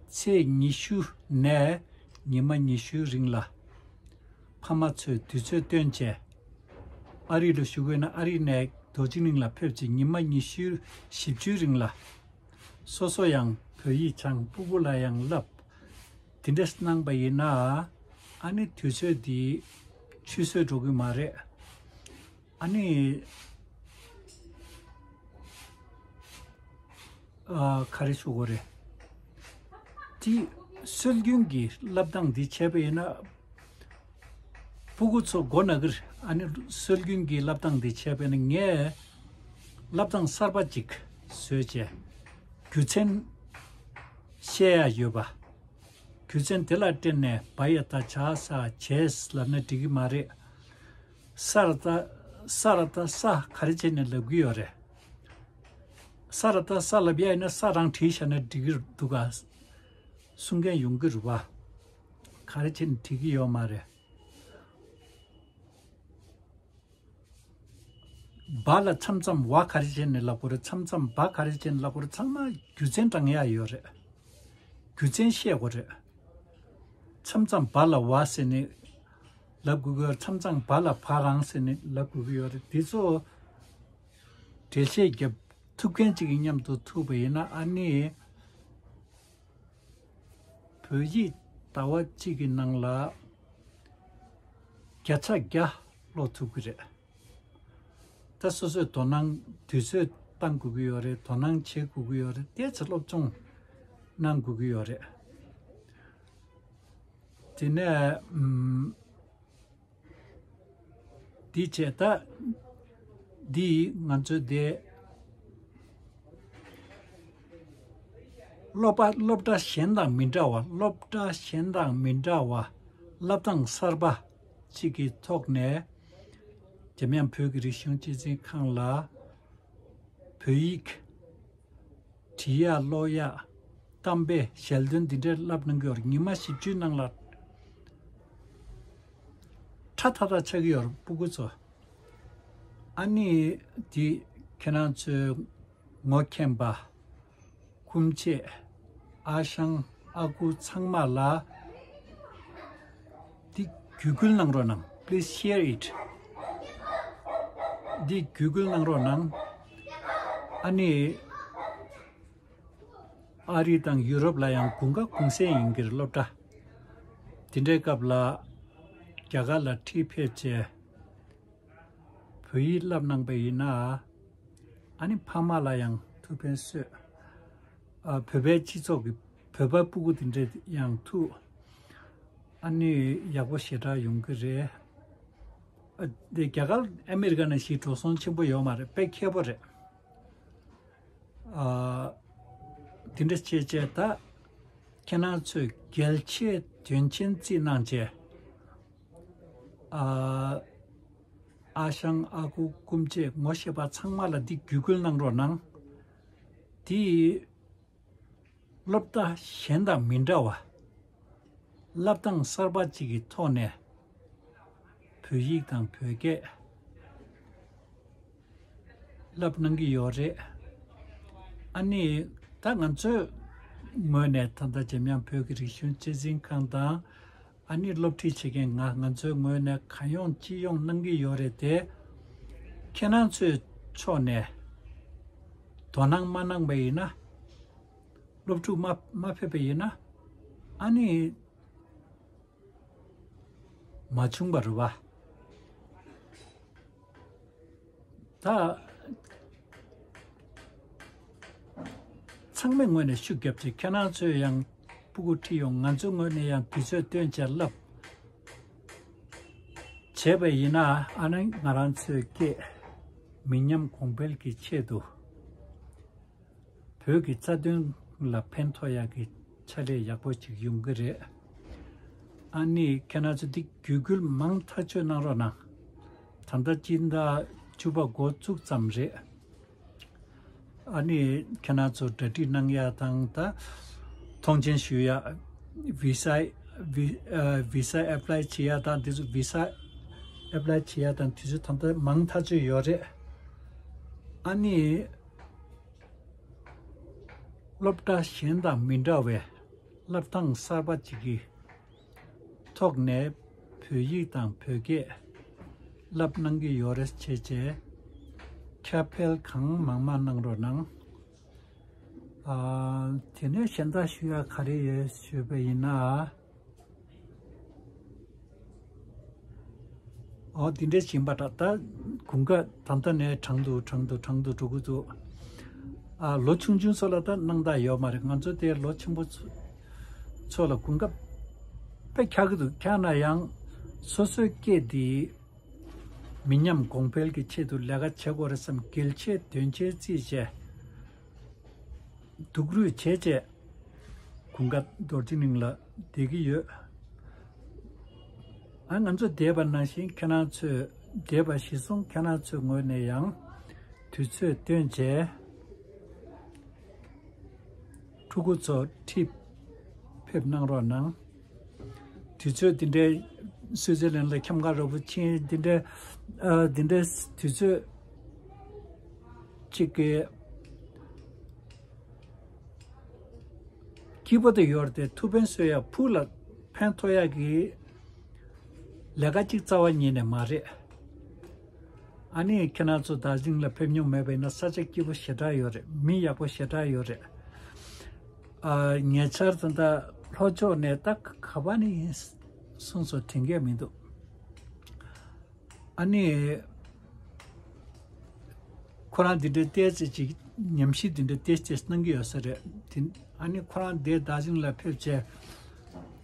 ཚེས་ཉི་ཤུ་ནས་ཉི་མ་ཉི་ཤུའི་རིང་ལ་ཕ་མ་ཚོས་དུས་ཚོད་བཏོན་བྱས། ཨ་རི་ལ་བཞུགས་ཡོད་ན་ཨ་རི་ནས་རྡོ་རྗེ་གླིང་ལ་ཕེབས་བྱས་ཉི་མ་ཉི་ཤུ་བཞི་བཅུའི་རིང་ལ། སོ་སོ་ཡང་བོད་ཡིག་སྦྱང་། སྤུ་གུ་ལ་ཡང་བསླབ། དེ་འདྲ་གནང་པ་ཡིན་ན། ཨ་ནི་དུས་ཚོད་འདི་ཆུད་ཟོས་འགྲོ་གི་མ་རེད། ཨ་ནི། ཨ། ག་རེ་ཞུ་དགོས་རེད། དེ་སྲོལ་རྒྱུན་གྱི་བསླབ་སྟངས་འདི་བྱས་པ་ཡིན་ན། སྤུ་གུ་ཚོ་མགོ་ན་གི་རེད། ཨ་ནི་སྲོལ་རྒྱུན་གྱི་བསླབ་སྟངས་འདི་བྱས་པས་ན། ངས་བསླབ་སྟངས་གསར་པ་ཅིག་བཟོས་བྱས། རྒྱུ་མཚན་བཤད་ཡ་ཡོད་པ། རྒྱུ་མཚན་དེ་ལ་བརྟེན་ནས་བ་ཡ་བཏགས་བྱ་ས་བྱས་ལབ་ན་འགྲིག་གི་མ་རེད། ས་ར་བཏགས་ས་ར་བཏགས་ས་ག་རེ་བྱས་ནས་ལབ་གི་ཡོད་རེད། ས་ར་བཏགས་ས་ལབ་ཡ་ཡིན་ན་ས་རང་བྲིས་བཞག་ན་འགྲིག་གི་འདུག་ག་གསུང་མཁན་ཡོང་གི་རེད་བ། ག་རེ་བྱས་ནས་འགྲིག་གི་ཡོད་མ་རེད། བ་ལ་མཚམས་མཚམས་བ་ག་རེ་བྱས་ནས་ལབ་དགོས་རེད། མཚམས་མཚམས་བ་ག་རེ་བྱས་ནས་ལབ་དགོས་རེད། ཚང་མ་རྒྱུ་མཚན་དྲང་ཡ་ཡོད་རེད། རྒྱུ་མཚན་བཤད་དགོས་རེད། མཚམས་མཚམས་བ་ལ་བ་ཟེར་ནས་ལབ་དགོས་ཀྱི་ཡོད་རེད། མཚམས་མཚམས་བ་ལ་བ་རང་ཟེར་ནས་ལབ་དགོས་ཀྱི་ཡོད་རེད། དེ་ཚོ་འགྲེལ་བཤད་རྒྱབ་ཐུབ་མཁན་ཅིག་གི་མཉམ་དུ་ཐུག་པ་ཡིན་ན། ཨ་ནི་བོད་ཡིག་ཟླ་བ་གཅིག་གི་ནང་ལ་བརྒྱ་ཆ་བརྒྱ་ཀློག་ཐུབ་ཀྱི་རེད། ད་སོ་སོས་དོ་སྣང་དུས་ཚོད་བཏང་དགོས་ཀྱི་ཡོད་རེད། དོ་སྣང་བྱེད་དགོས་ཀྱི་ཡོད་རེད། ཏོག་ཙམ་སློབ་སྦྱོང་གནང་དགོས་ཀྱི་ཡོད་རེད། དེ་ནས་ཨམ། འདི་བྱས་ད། འདི་ང་ཚོ་དེ་སློབ་པ་སློབ་གྲྭ་གཞན་དང་མི་འདྲ་བ། སློབ་གྲྭ་གཞན་དང་མི་འདྲ་བ། བསླབ་སྟངས་གསར་པ་གཅིག་གི་ཐོག་ནས་འཇམ་དབྱངས་བོད་ཀྱི་རིག་གཞུང་སྤྱི་འཛིན་ཁང་ལ་བོད་ཡིག་འབྲི་ཡག་ཀློག་ཡག་གཏམ་དཔེ་ཞལ་འདོན་འདི་འདྲ་བསླབ་གནང་གི་ཡོད་རེད། ཉི་མ་བཞི་བཅུའི་ནང་ལ་ཁྲ་ཐག་ཐག་ཆགས་ཀྱི་ཡོད་རེད། སྤུ་གུ་ཚོ། ཨ་ནི་འདི་ཁྱེད་རང་ཚོའི་ངོ་མཁྱེན་པ་སྐུ་མཆེད་ཨ་ཞང་ཨ་ཁུ་ཚང་མ་ལ་འདི་བརྒྱུད་སྐུལ་གནང་རོགས་གནང་། Please share it. འདི་བརྒྱུད་སྐུལ་གནང་རོགས་གནང་། ཨ་ནི་ཨ་རི་དང་ཡུ་རོབ་ལ་ཡང་དགུན་ཁ་གུང་སེང་ཡིན་གྱི་རེད། སློབ་གྲྭ་དེ་འདྲའི་སྐབས་ལ་རྒྱ་གར་ལ་ཁྲིད་ཕེབས་བྱས་བོད་ཡིག་བསླབ་གནང་པ་ཡིན་ན། ཨ་ནི་ཕ་མ་ལ་ཡང་ཐུགས་ཕན་གསོས། ཨ། བོད་པའི་སྤྱི་ཚོགས་ཀྱི་བོད་པ་སྤུ་གུ་དེ་འདྲས་ཡང་ཐུག་ཨ་ནི་ཡག་པོ་ཞེ་དྲག་ཡོང་གི་རེད། ཨ། དེ་རྒྱ་གར་ཨ་མི་རི་ཀ་ནང་བཞིན་འགྲོ་སོང་ཆེན་པོ་ཡོད་མ་རེད། དཔེ་མཁས་པོ་རེད། ཨ། དེ་འདྲ་བྱས་བྱས་ད་ཁྱེད་རང་ཚོས་གལ་ཆེ་དོན་ཆེན་བརྩིས་གནང་བྱས། ཨ། ཨ་ཞང་ཨ་ཁུ་སྐུ་མཆེད་ངོ་ཤེས་པ་ཚང་མ་ལ་འདི་བརྒྱུད་སྐུལ་གནང་རོགས་གནང་། དེ་སློབ་གྲྭ་གཞན་དང་མི་འདྲ་བ། བསླབ་སྟངས་གསར་པ་གཅིག་གི་ཐོག་ནས་བོད་ཡིག་དང་བོད་སྐད་བསླབ་གནང་གི་ཡོད་རེད། ཨ་ནི་ད་ང་ཚོའི་ངོས་ནས་ད་ལྟ་འཇམ་དབྱངས་བོད་ཀྱི་རིག་གཞུང་སྤྱི་འཛིན་ཁང་དང་། ཨ་ནི་སློབ་ཁྲིད་བྱེད་མཁན་ང་ང་ཚོའི་ངོས་ནས་གང་ཡོང་ཅི་ཡོང་གནང་གི་ཡོད་རེད་དེ། ཁྱེད་རང་ཚོའི་ཕྱོགས་ནས་དོ་སྣང་མ་གནང་པ་ཡིན་ན། སློབ་ཕྲུག་མ་མ་ཕེབས་པ་ཡིན་ན། ཨ་ནི་མ་བྱུང་བ་རེད་བ། ད་ཚང་མའི་ངོས་ནས་ཤུགས་རྒྱབ་ཅིག་ཁྱེད་རང་ཚོས་ཡང་སྤུ་གུ་ཁྲིད་ཡོང་། ང་ཚོའི་ངོས་ནས་ཡང་དུས་ཚོད་བཏོན་བྱས་བསླབ་བྱས་པ་ཡིན་ན། ཨ་ནི་ང་རང་ཚོའི་སྐད་མི་ཉམས་གོང་འཕེལ་གྱི་ཆེད་དུ། བོད་ཀྱི་རྩ་དོན་ལ་ཕན་ཐོགས་ཡག་གི་ཕྱག་ལས་ཡག་པོ་ཅིག་ཡོང་གི་རེད། ཨ་ནི་ཁྱེད་རང་ཚོ་འདི་བརྒྱུད་སྐུལ་མང་ཐག་ཆོད་གནང་རོགས་གནང་། ད་ལྟ་སྤྱི་ཟླ་བཅུ་པ་འགོ་བཙུགས་ཙམ་རེད། ཨ་ནི་ཁྱེད་རང་ཚོ་གྲ་སྒྲིག་གནང་ཡག་དང་། ད་མཐོང་མཆན་ཞུ་ཡག་བི་ས་བི་ཨ་བི་ས་ཨེབ་ལའི་བྱེད་ཡག་དང་། འདི་ཚོ་བི་ས་ཨེབ་ལའི་བྱེད་ཡག་དང་། དུས་ཚོད་ད་ལྟ་མང་ཐག་ཆོད་ཡོད་རེད། ཨ་ནི། སློབ་གྲྭ་གཞན་དང་མི་འདྲ་བའི་བསླབ་སྟངས་གསར་པ་ཅིག་གི་ཐོག་ནས་བོད་ཡིག་དང་བོད་སྐད་བསླབ་གནང་གི་ཡོད་རེད། བྱས་བྱས་ཁྱབ་སྤེལ་གང་མང་མང་གནང་རོགས་གནང་། ཨ། དེ་ནས་གཞན་དག་ཞུ་ཡག་ག་རེ་ཡོད་ཞུས་པ་ཡིན་ན། ཨོ། འདི་འདྲས་ཕྱིན་པ་འདྲ། ད་དགུན་ཁ་ད་ལྟ་ནས་གྲང་དུ་གྲང་དུ་གྲང་དུ་འགྲོ་གི་འདུག་ཨ། ལོ་ཆུང་ཆུང་ཚོ་ལ་ད་སྣང་དག་ཡོད་མ་རེད། ང་ཚོ་དེ་ལོ་ཆེན་པོ་ཚོ་ཚོ་ལ་དགུན་ཁ་དཔེ་འཁྱག་གི་འདུག་འཁྱག་ན་ཡང་ སོ་སོའི་སྐད་འདི་མི་ཉམས་གོང་འཕེལ་གྱི་ཆེད་དུ་ལས་ཀ་བྱེད་དགོས་རེད་བསམ། གལ་ཆེ་དོན་ཆེ་བརྩིས་བྱས། སྡུག་རུས་བྱས་བྱས། དགུན་ཁ་རྡོ་རྗེ་གླིང་ལ་བསྡད་ཀྱི་ཡོད། ཨ་ང་ཚོ་བསྡད་པ་ནང་བཞིན་ཁྱེད་རང་ཚོས་བསྡད་པ་གཞིར་བཟུང་ཁྱེད་རང་ཚོའི་ངོས་ནས་ཡང་དུས་ཚོད་བཏོན་བྱས། ཕྲུ་གུ་ཚོ་ཁྲིད་ཕེབས་གནང་རོགས་གནང་། དུས་ཚོད་འདི་འདྲའི་སུའི་ཙི་ལན་ལ་འཁྱམ་ག་ར་བུ་ཕྱིན། འདི་འདྲའི་ཨ་འདི་འདྲའི་དུས་ཚོད་ཅིག་གི་སྐྱིད་པོ་དེ་ཡོད་རེད་དེ། ཐུགས་ཕན་གསོས་ཡ་ཕུགས་ལ་ཕན་ཐོགས་ཡ་གི་ལས་ཀ་གཅིག་རྩ་བ་ཉིད་ནས་མ་རེད། ཨ་ནི་ཁྱེད་རང་ཚོ་དར་ཇིང་ལ་ཕེབས་མྱོང་མེད་པ་ཡིན་ན། ས་ཆ་སྐྱིད་པོ་ཞེ་དྲག་ཡོད་རེད། མི་ཡག་པོ་ཞེ་དྲག་ཡོད་རེད། ཨ་ཉེ་ཆར་ད་ལྟ་ལྷོ་ཕྱོགས་ནས་ད་ག་པ་ནས་ཡིན་གསུངས་སོ་དྲན་གྱི་མི་འདུག་ཨ་ནི་ཁོ་རང་འདི་འདྲའི་ཏོག་ཙམ་ཅིག་ཉམས་ཞིབ་འདི་འདྲའི་ཏོག་ཙམ་གནང་གི་ཡོད་ས་རེད་དེ། ཨ་ནི་ཁོ་རང་འདིར་དར་ཇིང་ལ་ཕེབས་བྱས་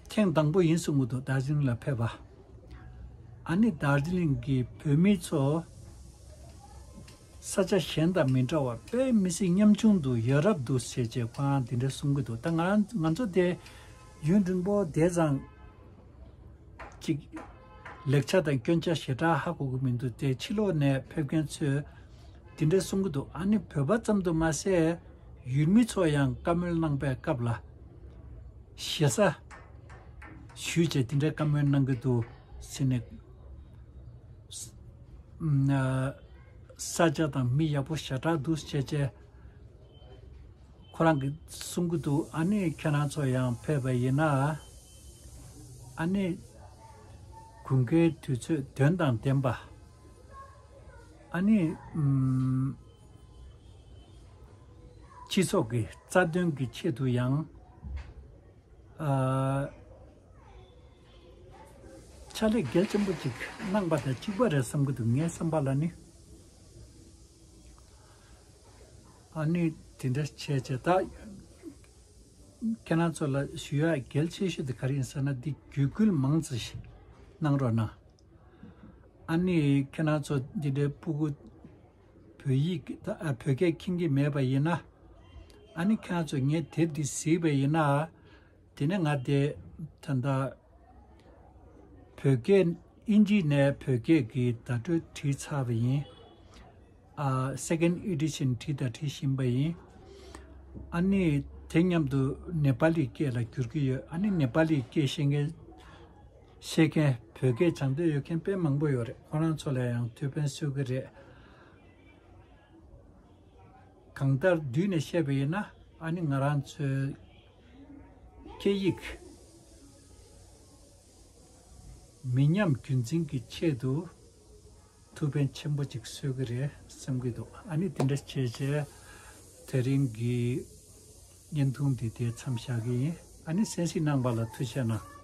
ཐེངས་དང་པོ་ཡིན་གསུང་གི་འདུག་དར་ཇིང་ལ་ཕེབས་པ། ཨ་ནི་དར་ཇི་ལིང་གི་བོད་མི་ཚོ་ས་ཆ་གཞན་དང་མི་འདྲ་བར་དཔེ་མི་སྲིད་ཉམ་ཆུང་འདུག་ཡ་རབས་འདུག་ཟེར་བྱས་ཁོ་རང་འདི་འདྲ་གསུང་གི་འདུག་ད་ང་རང་ང་ཚོ་དེ་ཡུན་རིང་པོ་བསྡད་ཙང་། ཅིག་ལེགས་ཆ་དང་སྐྱོན་ཆ་ཞེ་དྲག་ཧ་གོ་གི་མི་འདུག་དེ་ཕྱི་ལོགས་ནས་ཕེབས་མཁན་ཚོས་འདི་འདྲ་གསུང་གི་འདུག་ཨ་ནི་བོད་པ་ཙམ་དུ་མ་ཟད་ཡུལ་མི་ཚོ་ཡང་བཀའ་མོལ་གནང་པའི་སྐབས་ལ་ཞེ་ས་ཞུས་བྱས་འདི་འདྲའི་བཀའ་མོལ་གནང་གི་འདུག་ཟེར་ནས། ས་ཆ་དང་མི་ཡག་པོ་ཞེ་དྲག་འདུག་བྱས་བྱས། ཁོ་རང་གིས་གསུང་གི་འདུག་ཨ་ནི་ཁྱེད་རང་ཚོ་ཡང་ཕེབས་པ་ཡིན་ན། ཨ་ནི་དགུན་ཁའི་དུས་ཚོད་དོན་དང་ལྡན་པ། ཨ་ནི་ཨམ་སྤྱི་ཚོགས་ཀྱི་རྩ་དོན་གྱི་ཆེད་དུ་ཡང་ཨ་ཕྱག་ལས་གལ་ཆེན་པོ་ཅིག་གནང་པ་དང་གཅིག་པ་རེད་བསམ་གྱི་འདུག་ངའི་བསམ་པ་ལ་ནི། ཨ་ནི་དེ་འདྲ་བྱས་བྱས་ད་ཁྱེད་རང་ཚོ་ལ་ཞུ་ཡག་གལ་ཆེ་ཤོས་དེ་ག་རེ་ཡིན་ཟེར་ན། འདི་བརྒྱུད་སྐུལ་མང་ཙམ་ཞིག་གནང་རོགས་གནང་། ཨ་ནི་ཁྱེད་རང་ཚོ་འདི་འདྲའི་སྤུ་གུ་བོད་ཡིག་ད་ཨ་བོད་སྐད་མཁྱེན་གྱི་མེད་པ་ཡིན་ན། ཨ་ནི་ཁྱེད་རང་ཚོ་ངའི་དེབ་འདི་གཟིགས་པ་ཡིན་ན། དེ་ནས་ང་དེ་ད་ལྟ་བོད་སྐད་ཨིན་ཇི་ནས་བོད་སྐད་ཀྱི་བརྡ་སྤྲོད་བྲིས་ཚར་བ་ཡིན། ཨ་second edition་བྲིས་དང་བྲིས་བཞིན་པ་ཡིན། ཨ་ནི་དེ་མཉམ་དུ་ནེ་པ་ལི་སྐད་ལ་བསྒྱུར་གྱི་ཡོད། ཨ་ནི་ནེ་པ་ལི་སྐད་ཤེས་མཁན་ཤེས་མཁན་བོད་སྐད་སྦྱང་འདོད་ཡོད་མཁན་དཔེ་མང་པོ་ཡོད་རེད། ཁོ་རང་ཚོ་ལ་ཡང་ཐུགས་ཕན་གསོས་ཀྱི་རེད། གང་ལྟར་བསྡུས་ནས་བཤད་པ་ཡིན་ན། ཨ་ནི་ང་རང་ཚོའི་སྐད་ཡིག་མི་ཉམས་རྒྱུན་འཛིན་གྱི་ཆེད་དུ་ཐུགས་ཕན་ཆེན་པོ་ཅིག་གསོས་ཀྱི་རེད་བསམ་གྱི་འདུག་ཨ་ནི་དེ་འདྲ་བྱས་བྱས་དེ་རིང་གི་བརྙན་ཐུང་འདི་དེ་མཚམས་བཞག་གི་ཡིན། ཨ་ནི་གསན་གཟིགས་གནང་བ་ལ་ཐུགས་རྗེ་གནང་།